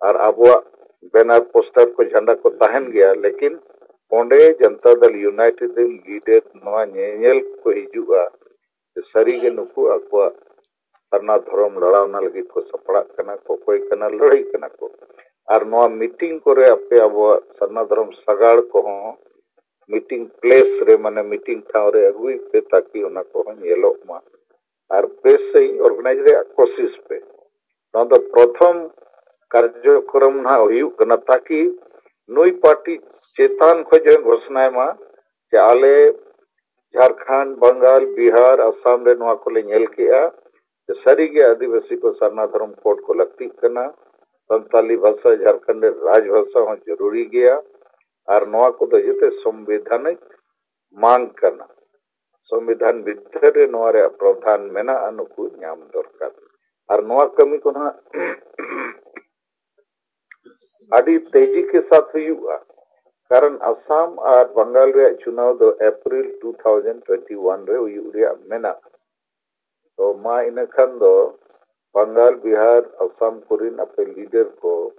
ᱟᱨ ᱟᱵᱚᱣᱟᱜ ᱵᱮᱱᱟᱨ, ᱯᱳᱥᱴᱟᱨ ᱠᱚ, ᱡᱷᱟᱱᱰᱟ ᱠᱚ ᱛᱟᱦᱮᱱ ᱜᱮᱭᱟ, ᱞᱮᱠᱤᱱ ᱚᱸᱰᱮ ᱡᱚᱱᱛᱟ ᱫᱚᱞ ᱭᱩᱱᱟᱭᱴᱮᱰ ᱨᱮᱱ ᱞᱤᱰᱟᱨ ᱱᱚᱣᱟ ᱧᱮᱧᱮᱞ ᱠᱚ ᱦᱤᱡᱩᱜᱼᱟ ᱡᱮ ᱥᱟᱹᱨᱤᱜᱮ ᱱᱩᱠᱩ ᱟᱠᱚᱣᱟᱜ ᱥᱟᱨᱱᱟ ᱫᱷᱚᱨᱚᱢ ᱞᱟᱲᱟᱣᱱᱟ ᱞᱟᱹᱜᱤᱫ ᱠᱚ ᱥᱟᱯᱲᱟᱜ ᱠᱟᱱᱟ, ᱠᱚᱠᱚᱭ ᱠᱟᱱᱟ, ᱞᱟᱹᱲᱦᱟᱹᱭ ᱠᱟᱱᱟ ᱠᱚ᱾ ᱟᱨ ᱱᱚᱣᱟ ᱢᱤᱴᱤᱝ ᱠᱚᱨᱮ ᱟᱯᱮ ᱟᱵᱚᱣᱟᱜ ᱥᱟᱨᱱᱟ ᱫᱷᱚᱨᱚᱢ ᱥᱟᱜᱟᱲ ᱠᱚᱦᱚᱸ ᱢᱤᱴᱤᱝ ᱯᱞᱮᱥ ᱨᱮ, ᱢᱟᱱᱮ ᱢᱤᱴᱤᱝ ᱴᱷᱟᱶ ᱨᱮ ᱟᱹᱜᱩᱭ ᱯᱮ, ᱛᱟᱠᱤ ᱚᱱᱟ ᱠᱚᱦᱚᱸ ᱧᱮᱞᱚᱜ ᱢᱟ᱾ ᱟᱨ ᱵᱮᱥ ᱥᱟᱺᱦᱤᱡ ᱚᱨᱜᱟᱱᱟᱭᱤᱡᱽ ᱨᱮᱭᱟᱜ ᱠᱳᱥᱤᱥ ᱯᱮ᱾ ᱱᱚᱣᱟ ᱫᱚ ᱯᱨᱚᱛᱷᱚᱢ ᱠᱟᱨᱡᱚᱠᱨᱚᱢ ᱱᱟᱦᱟᱜ ᱦᱩᱭᱩᱜ ᱠᱟᱱᱟ, ᱛᱟᱠᱤ ᱱᱩᱭ ᱯᱟᱨᱴᱤ ᱪᱮᱛᱟᱱ ᱠᱷᱚᱱ ᱡᱟᱦᱟᱸᱭ ᱜᱷᱳᱥᱱᱟᱭ ᱢᱟ ᱡᱮ ᱟᱞᱮ ᱡᱷᱟᱲᱠᱷᱚᱸᱰ, ᱵᱟᱝᱜᱟᱞ, ᱵᱤᱦᱟᱨ, ᱟᱥᱟᱢ ᱨᱮ ᱱᱚᱣᱟ ᱠᱚᱞᱮ ᱧᱮᱞ ᱠᱮᱜᱼᱟ ᱡᱮ ᱥᱟᱹᱨᱤᱜᱮ ᱟᱹᱫᱤᱵᱟᱹᱥᱤ ᱠᱚ ᱥᱟᱨᱱᱟ ᱫᱷᱚᱨᱚᱢ ᱠᱳᱰ ᱠᱚ ᱞᱟᱹᱠᱛᱤᱜ ᱠᱟᱱᱟ, ᱥᱟᱱᱛᱟᱞᱤ ᱵᱷᱟᱥᱟ ᱡᱷᱟᱲᱠᱷᱚᱸᱰ ᱨᱮ ᱨᱟᱡᱽ ᱵᱷᱟᱥᱟ ᱦᱚᱸ ᱡᱚᱨᱩᱨᱤ ᱜᱮᱭᱟ, ᱟᱨ ᱱᱚᱣᱟ ᱠᱚᱫᱚ ᱡᱚᱛᱚ ᱥᱚᱝᱵᱤᱫᱷᱟᱱᱤᱠ ᱢᱟᱝ ᱠᱟᱱᱟ᱾ ᱥᱚᱝᱵᱤᱫᱷᱟᱱ ᱵᱷᱤᱛᱨᱤ ᱨᱮ ᱱᱚᱣᱟ ᱨᱮᱭᱟᱜ ᱯᱨᱚᱫᱷᱟᱱ ᱢᱮᱱᱟᱜᱼᱟ, ᱱᱩᱠᱩ ᱧᱟᱢ ᱫᱚᱨᱠᱟᱨ᱾ ᱟᱨ ᱱᱚᱣᱟ ᱠᱟᱹᱢᱤ ᱠᱚ ᱱᱟᱦᱟᱜ ᱟᱹᱰᱤ ᱛᱮᱡᱤ ᱠᱮ ᱥᱟᱛ ᱦᱩᱭᱩᱜᱼᱟ, ᱠᱟᱨᱚᱱ ᱟᱥᱟᱢ ᱟᱨ ᱵᱟᱝᱜᱟᱞ ᱨᱮᱭᱟᱜ ᱪᱩᱱᱟᱣ ᱫᱚ April two thousand twenty one ᱨᱮ ᱦᱩᱭᱩᱜ ᱨᱮᱭᱟᱜ ᱢᱮᱱᱟᱜᱼᱟ᱾ ᱛᱚ ᱢᱟ ᱤᱱᱟᱹ ᱠᱷᱟᱱ ᱫᱚ ᱵᱟᱝᱜᱟᱞ, ᱵᱤᱦᱟᱨ, ᱟᱥᱟᱢ ᱠᱚᱨᱮᱱ ᱟᱯᱮ ᱞᱤᱰᱟᱨ ᱠᱚ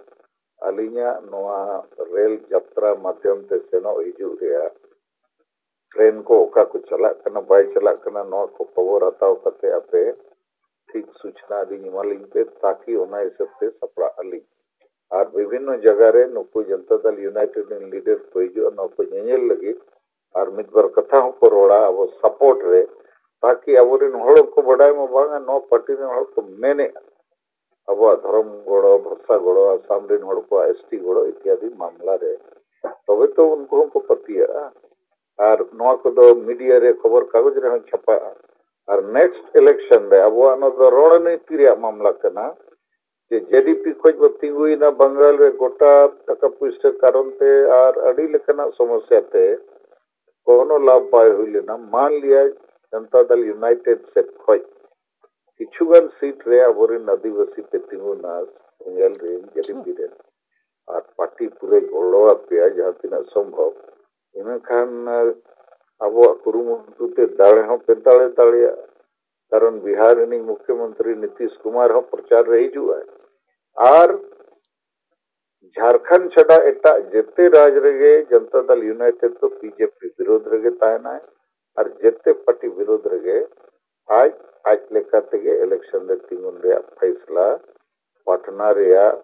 ᱟᱹᱞᱤᱧᱟᱜ ᱱᱚᱣᱟ ᱨᱮᱞ ᱡᱟᱛᱨᱟ ᱢᱟᱫᱽᱫᱷᱚᱢ ᱛᱮ ᱥᱮᱱᱚᱜ ᱦᱤᱡᱩᱜ ᱨᱮᱭᱟᱜ ᱴᱨᱮᱱ ᱠᱚ ᱚᱠᱟ ᱠᱚ ᱪᱟᱞᱟᱜ ᱠᱟᱱᱟ, ᱵᱟᱭ ᱪᱟᱞᱟᱜ ᱠᱟᱱᱟ, ᱱᱚᱣᱟ ᱠᱚ ᱠᱷᱚᱵᱚᱨ ᱦᱟᱛᱟᱣ ᱠᱟᱛᱮ ᱟᱯᱮ ᱴᱷᱤᱠ ᱥᱩᱪᱱᱟ ᱟᱹᱞᱤᱧ ᱮᱢᱟᱞᱤᱧ ᱯᱮ, ᱛᱟᱠᱤ ᱚᱱᱟ ᱦᱤᱥᱟᱹᱵ ᱛᱮ ᱥᱟᱯᱲᱟᱜ ᱟᱹᱞᱤᱧ᱾ ᱟᱨ ᱵᱤᱵᱷᱤᱱᱱᱚ ᱡᱟᱭᱜᱟ ᱨᱮ ᱱᱩᱠᱩ ᱡᱚᱱᱛᱟ ᱫᱟᱞ ᱤᱭᱩᱱᱟᱭᱴᱮᱰ ᱨᱮᱱ ᱞᱤᱰᱟᱨ ᱠᱚ ᱦᱤᱡᱩᱜᱼᱟ, ᱱᱚᱣᱟ ᱠᱚ ᱧᱮᱧᱮᱞ ᱞᱟᱹᱜᱤᱫ, ᱟᱨ ᱢᱤᱫ ᱵᱟᱨ ᱠᱟᱛᱷᱟ ᱦᱚᱸᱠᱚ ᱨᱚᱲᱟ ᱟᱵᱚ ᱥᱟᱯᱳᱨᱴ ᱨᱮ, ᱛᱟᱠᱤ ᱟᱵᱚᱨᱮᱱ ᱦᱚᱲ ᱠᱚ ᱵᱟᱰᱟᱭ ᱢᱟ ᱵᱟᱝᱟ ᱱᱚᱣᱟ ᱯᱟᱨᱴᱤ ᱨᱮᱱ ᱦᱚᱲ ᱠᱚ ᱢᱮᱱᱮᱫᱼᱟ ᱟᱵᱚᱣᱟᱜ ᱫᱷᱚᱨᱚᱢ ᱜᱚᱲᱚ, ᱵᱷᱟᱥᱟ ᱜᱚᱲᱚ, ᱟᱥᱟᱢ ᱨᱮᱱ ᱦᱚᱲ ᱠᱚᱣᱟᱜ ᱮᱥ ᱴᱤ ᱜᱚᱲᱚ ᱤᱛᱭᱟᱫᱤ ᱢᱟᱢᱞᱟ ᱨᱮ, ᱛᱚᱵᱮ ᱛᱚ ᱩᱱᱠᱩ ᱦᱚᱸᱠᱚ ᱯᱟᱹᱛᱭᱟᱹᱜᱼᱟ᱾ ᱟᱨ ᱱᱚᱣᱟ ᱠᱚᱫᱚ ᱢᱤᱰᱤᱭᱟ ᱨᱮ, ᱠᱷᱚᱵᱚᱨ ᱠᱟᱜᱚᱡᱽ ᱨᱮᱦᱚᱸ ᱪᱷᱟᱯᱟᱜᱼᱟ᱾ ᱟᱨ ᱱᱮᱠᱥᱴ ᱤᱞᱮᱠᱥᱚᱱ ᱨᱮ ᱟᱵᱚᱣᱟᱜ ᱱᱚᱣᱟ ᱫᱚ ᱨᱚᱲᱱᱤᱛᱤ ᱨᱮᱭᱟᱜ ᱢᱟᱢᱞᱟ ᱠᱟᱱᱟ, ᱡᱮ ᱡᱮ ᱰᱤ ᱯᱤ ᱠᱷᱚᱡ ᱵᱚ ᱛᱤᱸᱜᱩᱭᱮᱱᱟ ᱵᱟᱝᱜᱟᱞ ᱨᱮ ᱜᱚᱴᱟ ᱴᱟᱠᱟ ᱯᱩᱭᱥᱟᱹ ᱠᱟᱨᱚᱱ ᱛᱮ ᱟᱨ ᱟᱹᱰᱤ ᱞᱮᱠᱟᱱᱟᱜ ᱥᱚᱢᱚᱥᱭᱟ ᱛᱮ ᱠᱳᱱᱳ ᱞᱟᱵᱷ ᱵᱟᱭ ᱦᱩᱭ ᱞᱮᱱᱟ᱾ ᱢᱟᱱ ᱞᱤᱭᱟ ᱡᱚᱱᱛᱟ ᱫᱟᱞ ᱤᱭᱩᱱᱟᱭᱴᱮᱰ ᱥᱮᱫ ᱠᱷᱚᱡ ᱠᱤᱪᱷᱩ ᱜᱟᱱ ᱥᱤᱴ ᱨᱮ ᱟᱵᱚᱨᱮᱱ ᱟᱹᱫᱤᱵᱟᱹᱥᱤ ᱯᱮ ᱛᱤᱸᱜᱩᱱᱟ, ᱥᱮᱸᱜᱮᱞ ᱨᱮᱱ ᱡᱮ ᱰᱤ ᱯᱤ ᱨᱮᱱ, ᱟᱨ ᱯᱟᱨᱴᱤ ᱯᱩᱨᱟᱹᱭ ᱜᱚᱲᱚ ᱟᱯᱮᱭᱟ ᱡᱟᱦᱟᱸ ᱛᱤᱱᱟᱹᱜ ᱥᱚᱢᱵᱷᱚᱵ, ᱤᱱᱟᱹᱠᱷᱟᱱ ᱟᱵᱚᱣᱟᱜ ᱠᱩᱨᱩᱢᱩᱴᱩ ᱛᱮ ᱫᱟᱲᱮ ᱦᱚᱸ ᱯᱮ ᱫᱟᱲᱮ ᱫᱟᱲᱮᱭᱟᱜᱼᱟ᱾ ᱠᱟᱨᱚᱱ ᱵᱤᱦᱟᱨ ᱨᱤᱱᱤᱡ ᱢᱩᱠᱷᱭᱚᱢᱚᱱᱛᱨᱤ ᱱᱤᱛᱤᱥ ᱠᱩᱢᱟᱨ ᱦᱚᱸ ᱯᱨᱚᱪᱟᱨ ᱨᱮ ᱦᱤᱡᱩᱜᱼᱟᱭ᱾ ᱟᱨ ᱡᱷᱟᱲᱠᱷᱚᱸᱰ ᱪᱷᱟᱰᱟ ᱮᱴᱟᱜ ᱡᱮᱛᱮ ᱨᱟᱡᱽ ᱨᱮᱜᱮ ᱡᱚᱱᱛᱟ ᱫᱟᱞ ᱤᱭᱩᱱᱟᱭᱴᱮᱰ ᱫᱚ ᱵᱤ ᱡᱮ ᱯᱤ ᱵᱤᱨᱳᱫᱷ ᱨᱮᱜᱮ ᱛᱟᱦᱮᱱᱟᱭ᱾ ᱟᱨ ᱡᱮᱛᱮ ᱯᱟᱨᱴᱤ ᱵᱤᱨᱳᱫᱷ ᱨᱮᱜᱮ ᱟᱡ, ᱟᱡ ᱞᱮᱠᱟ ᱛᱮᱜᱮ ᱤᱞᱮᱠᱥᱚᱱ ᱨᱮ ᱛᱤᱸᱜᱩᱱ ᱨᱮᱭᱟᱜ ᱯᱷᱟᱭᱥᱞᱟ ᱯᱟᱴᱱᱟ ᱨᱮᱭᱟᱜ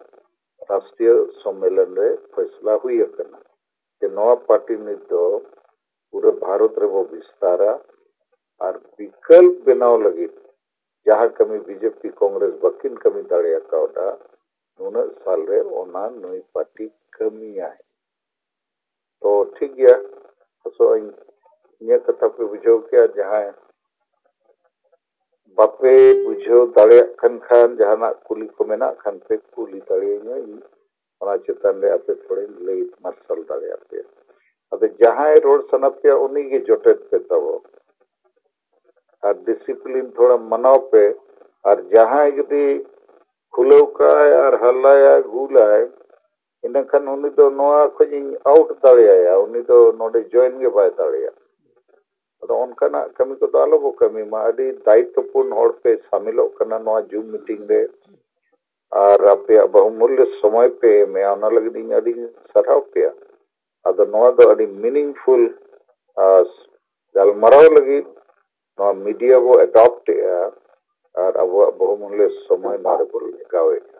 ᱨᱟᱥᱴᱨᱤᱭᱚ ᱥᱚᱢᱢᱮᱞᱚᱱ ᱨᱮ ᱯᱷᱟᱭᱥᱞᱟ ᱦᱩᱭ ᱟᱠᱟᱱᱟ᱾ ᱡᱮ ᱱᱚᱣᱟ ᱯᱟᱨᱴᱤ ᱱᱤᱛ ᱫᱚ ᱯᱩᱨᱟᱹ ᱵᱷᱟᱨᱚᱛ ᱨᱮᱵᱚ ᱵᱤᱥᱛᱟᱨᱟ᱾ ᱟᱨ ᱵᱤᱠᱚᱞᱯ ᱵᱮᱱᱟᱣ ᱞᱟᱹᱜᱤᱫ ᱡᱟᱦᱟᱸ ᱠᱟᱹᱢᱤ ᱵᱤ ᱡᱮ ᱯᱤ ᱠᱚᱝᱜᱨᱮᱥ ᱵᱟᱹᱠᱤᱱ ᱠᱟᱹᱢᱤ ᱫᱟᱲᱮ ᱟᱠᱟᱣᱫᱟ, ᱱᱩᱱᱟᱹᱜ ᱥᱟᱞ ᱨᱮ ᱚᱱᱟ ᱱᱩᱭ ᱯᱟᱨᱴᱤ ᱠᱟᱹᱢᱤᱭᱟᱭ᱾ ᱛᱚ ᱴᱷᱤᱠ ᱜᱮᱭᱟ, ᱟᱥᱚᱜ ᱟᱹᱧ ᱤᱧᱟᱹᱜ ᱠᱟᱛᱷᱟ ᱯᱮ ᱵᱩᱡᱷᱟᱹᱣ ᱠᱮᱭᱟ᱾ ᱡᱟᱦᱟᱸᱭ ᱵᱟᱯᱮ ᱵᱩᱡᱷᱟᱹᱣ ᱫᱟᱲᱮᱭᱟᱜ ᱠᱟᱱ ᱠᱷᱟᱱ, ᱡᱟᱦᱟᱱᱟᱜ ᱠᱩᱞᱤ ᱠᱚ ᱢᱮᱱᱟᱜ ᱠᱷᱟᱱ ᱯᱮ ᱠᱩᱞᱤ ᱫᱟᱲᱮᱭᱟᱹᱧᱟ, ᱤᱧ ᱚᱱᱟ ᱪᱮᱛᱟᱱ ᱨᱮ ᱟᱯᱮ ᱛᱷᱚᱲᱟᱧ ᱞᱟᱹᱭ ᱢᱟᱨᱥᱟᱞ ᱫᱟᱲᱮᱭᱟᱯᱮᱭᱟ᱾ ᱟᱫᱚ ᱡᱟᱦᱟᱸᱭ ᱨᱚᱲ ᱥᱟᱱᱟ ᱯᱮᱭᱟ ᱩᱱᱤ ᱜᱮ ᱡᱚᱴᱮᱫ ᱯᱮ ᱛᱟᱵᱚ, ᱟᱨ ᱰᱤᱥᱤᱯᱞᱤᱱ ᱛᱷᱚᱲᱟ ᱢᱟᱱᱟᱣ ᱯᱮ᱾ ᱟᱨ ᱡᱟᱦᱟᱸᱭ ᱡᱩᱫᱤ ᱠᱷᱩᱞᱟᱹᱣ ᱠᱟᱜᱼᱟᱭ ᱟᱨ ᱦᱟᱞᱞᱟᱭᱟᱭ, ᱜᱩᱞᱟᱭ, ᱤᱱᱟᱹᱠᱷᱟᱱ ᱩᱱᱤ ᱫᱚ ᱱᱚᱣᱟ ᱠᱷᱚᱡ ᱤᱧ ᱟᱣᱩᱴ ᱫᱟᱲᱮᱭᱟᱭᱟ, ᱩᱱᱤ ᱫᱚ ᱱᱚᱰᱮ ᱡᱚᱭᱮᱱ ᱜᱮ ᱵᱟᱭ ᱫᱟᱲᱮᱭᱟᱜᱼᱟ᱾ ᱟᱫᱚ ᱚᱱᱠᱟᱱᱟᱜ ᱠᱟᱹᱢᱤ ᱠᱚᱫᱚ ᱟᱞᱚ ᱵᱚ ᱠᱟᱹᱢᱤ ᱢᱟ᱾ ᱟᱹᱰᱤ ᱫᱟᱭᱤᱛᱛᱚᱯᱩᱨᱱ ᱦᱚᱲ ᱯᱮ ᱥᱟᱢᱤᱞᱚᱜ ᱠᱟᱱᱟ ᱱᱚᱣᱟ ᱡᱩᱢ ᱢᱤᱴᱤᱝ ᱨᱮ, ᱟᱨ ᱟᱯᱮᱭᱟᱜ ᱵᱚᱦᱩᱢᱩᱞᱞᱚ ᱥᱚᱢᱚᱭ ᱯᱮ ᱮᱢᱮᱜᱼᱟ, ᱚᱱᱟ ᱞᱟᱹᱜᱤᱫ ᱤᱧ ᱟᱹᱰᱤᱧ ᱥᱟᱨᱦᱟᱣ ᱯᱮᱭᱟ᱾ ᱟᱫᱚ ᱱᱚᱣᱟ ᱫᱚ ᱟᱹᱰᱤ ᱢᱤᱱᱤᱝᱯᱷᱩᱞ ᱜᱟᱞᱢᱟᱨᱟᱣ ᱞᱟᱹᱜᱤᱫ ᱱᱚᱣᱟ ᱢᱤᱰᱤᱭᱟ ᱵᱚ ᱮᱰᱚᱯᱴ ᱮᱜᱼᱟ ᱟᱨ ᱟᱵᱚᱣᱟᱜ ᱵᱚᱦᱩᱢᱩᱞᱞᱚ ᱥᱚᱢᱚᱭ ᱱᱚᱣᱟ ᱨᱮᱵᱚ ᱞᱟᱜᱟᱣᱮᱫᱼᱟ᱾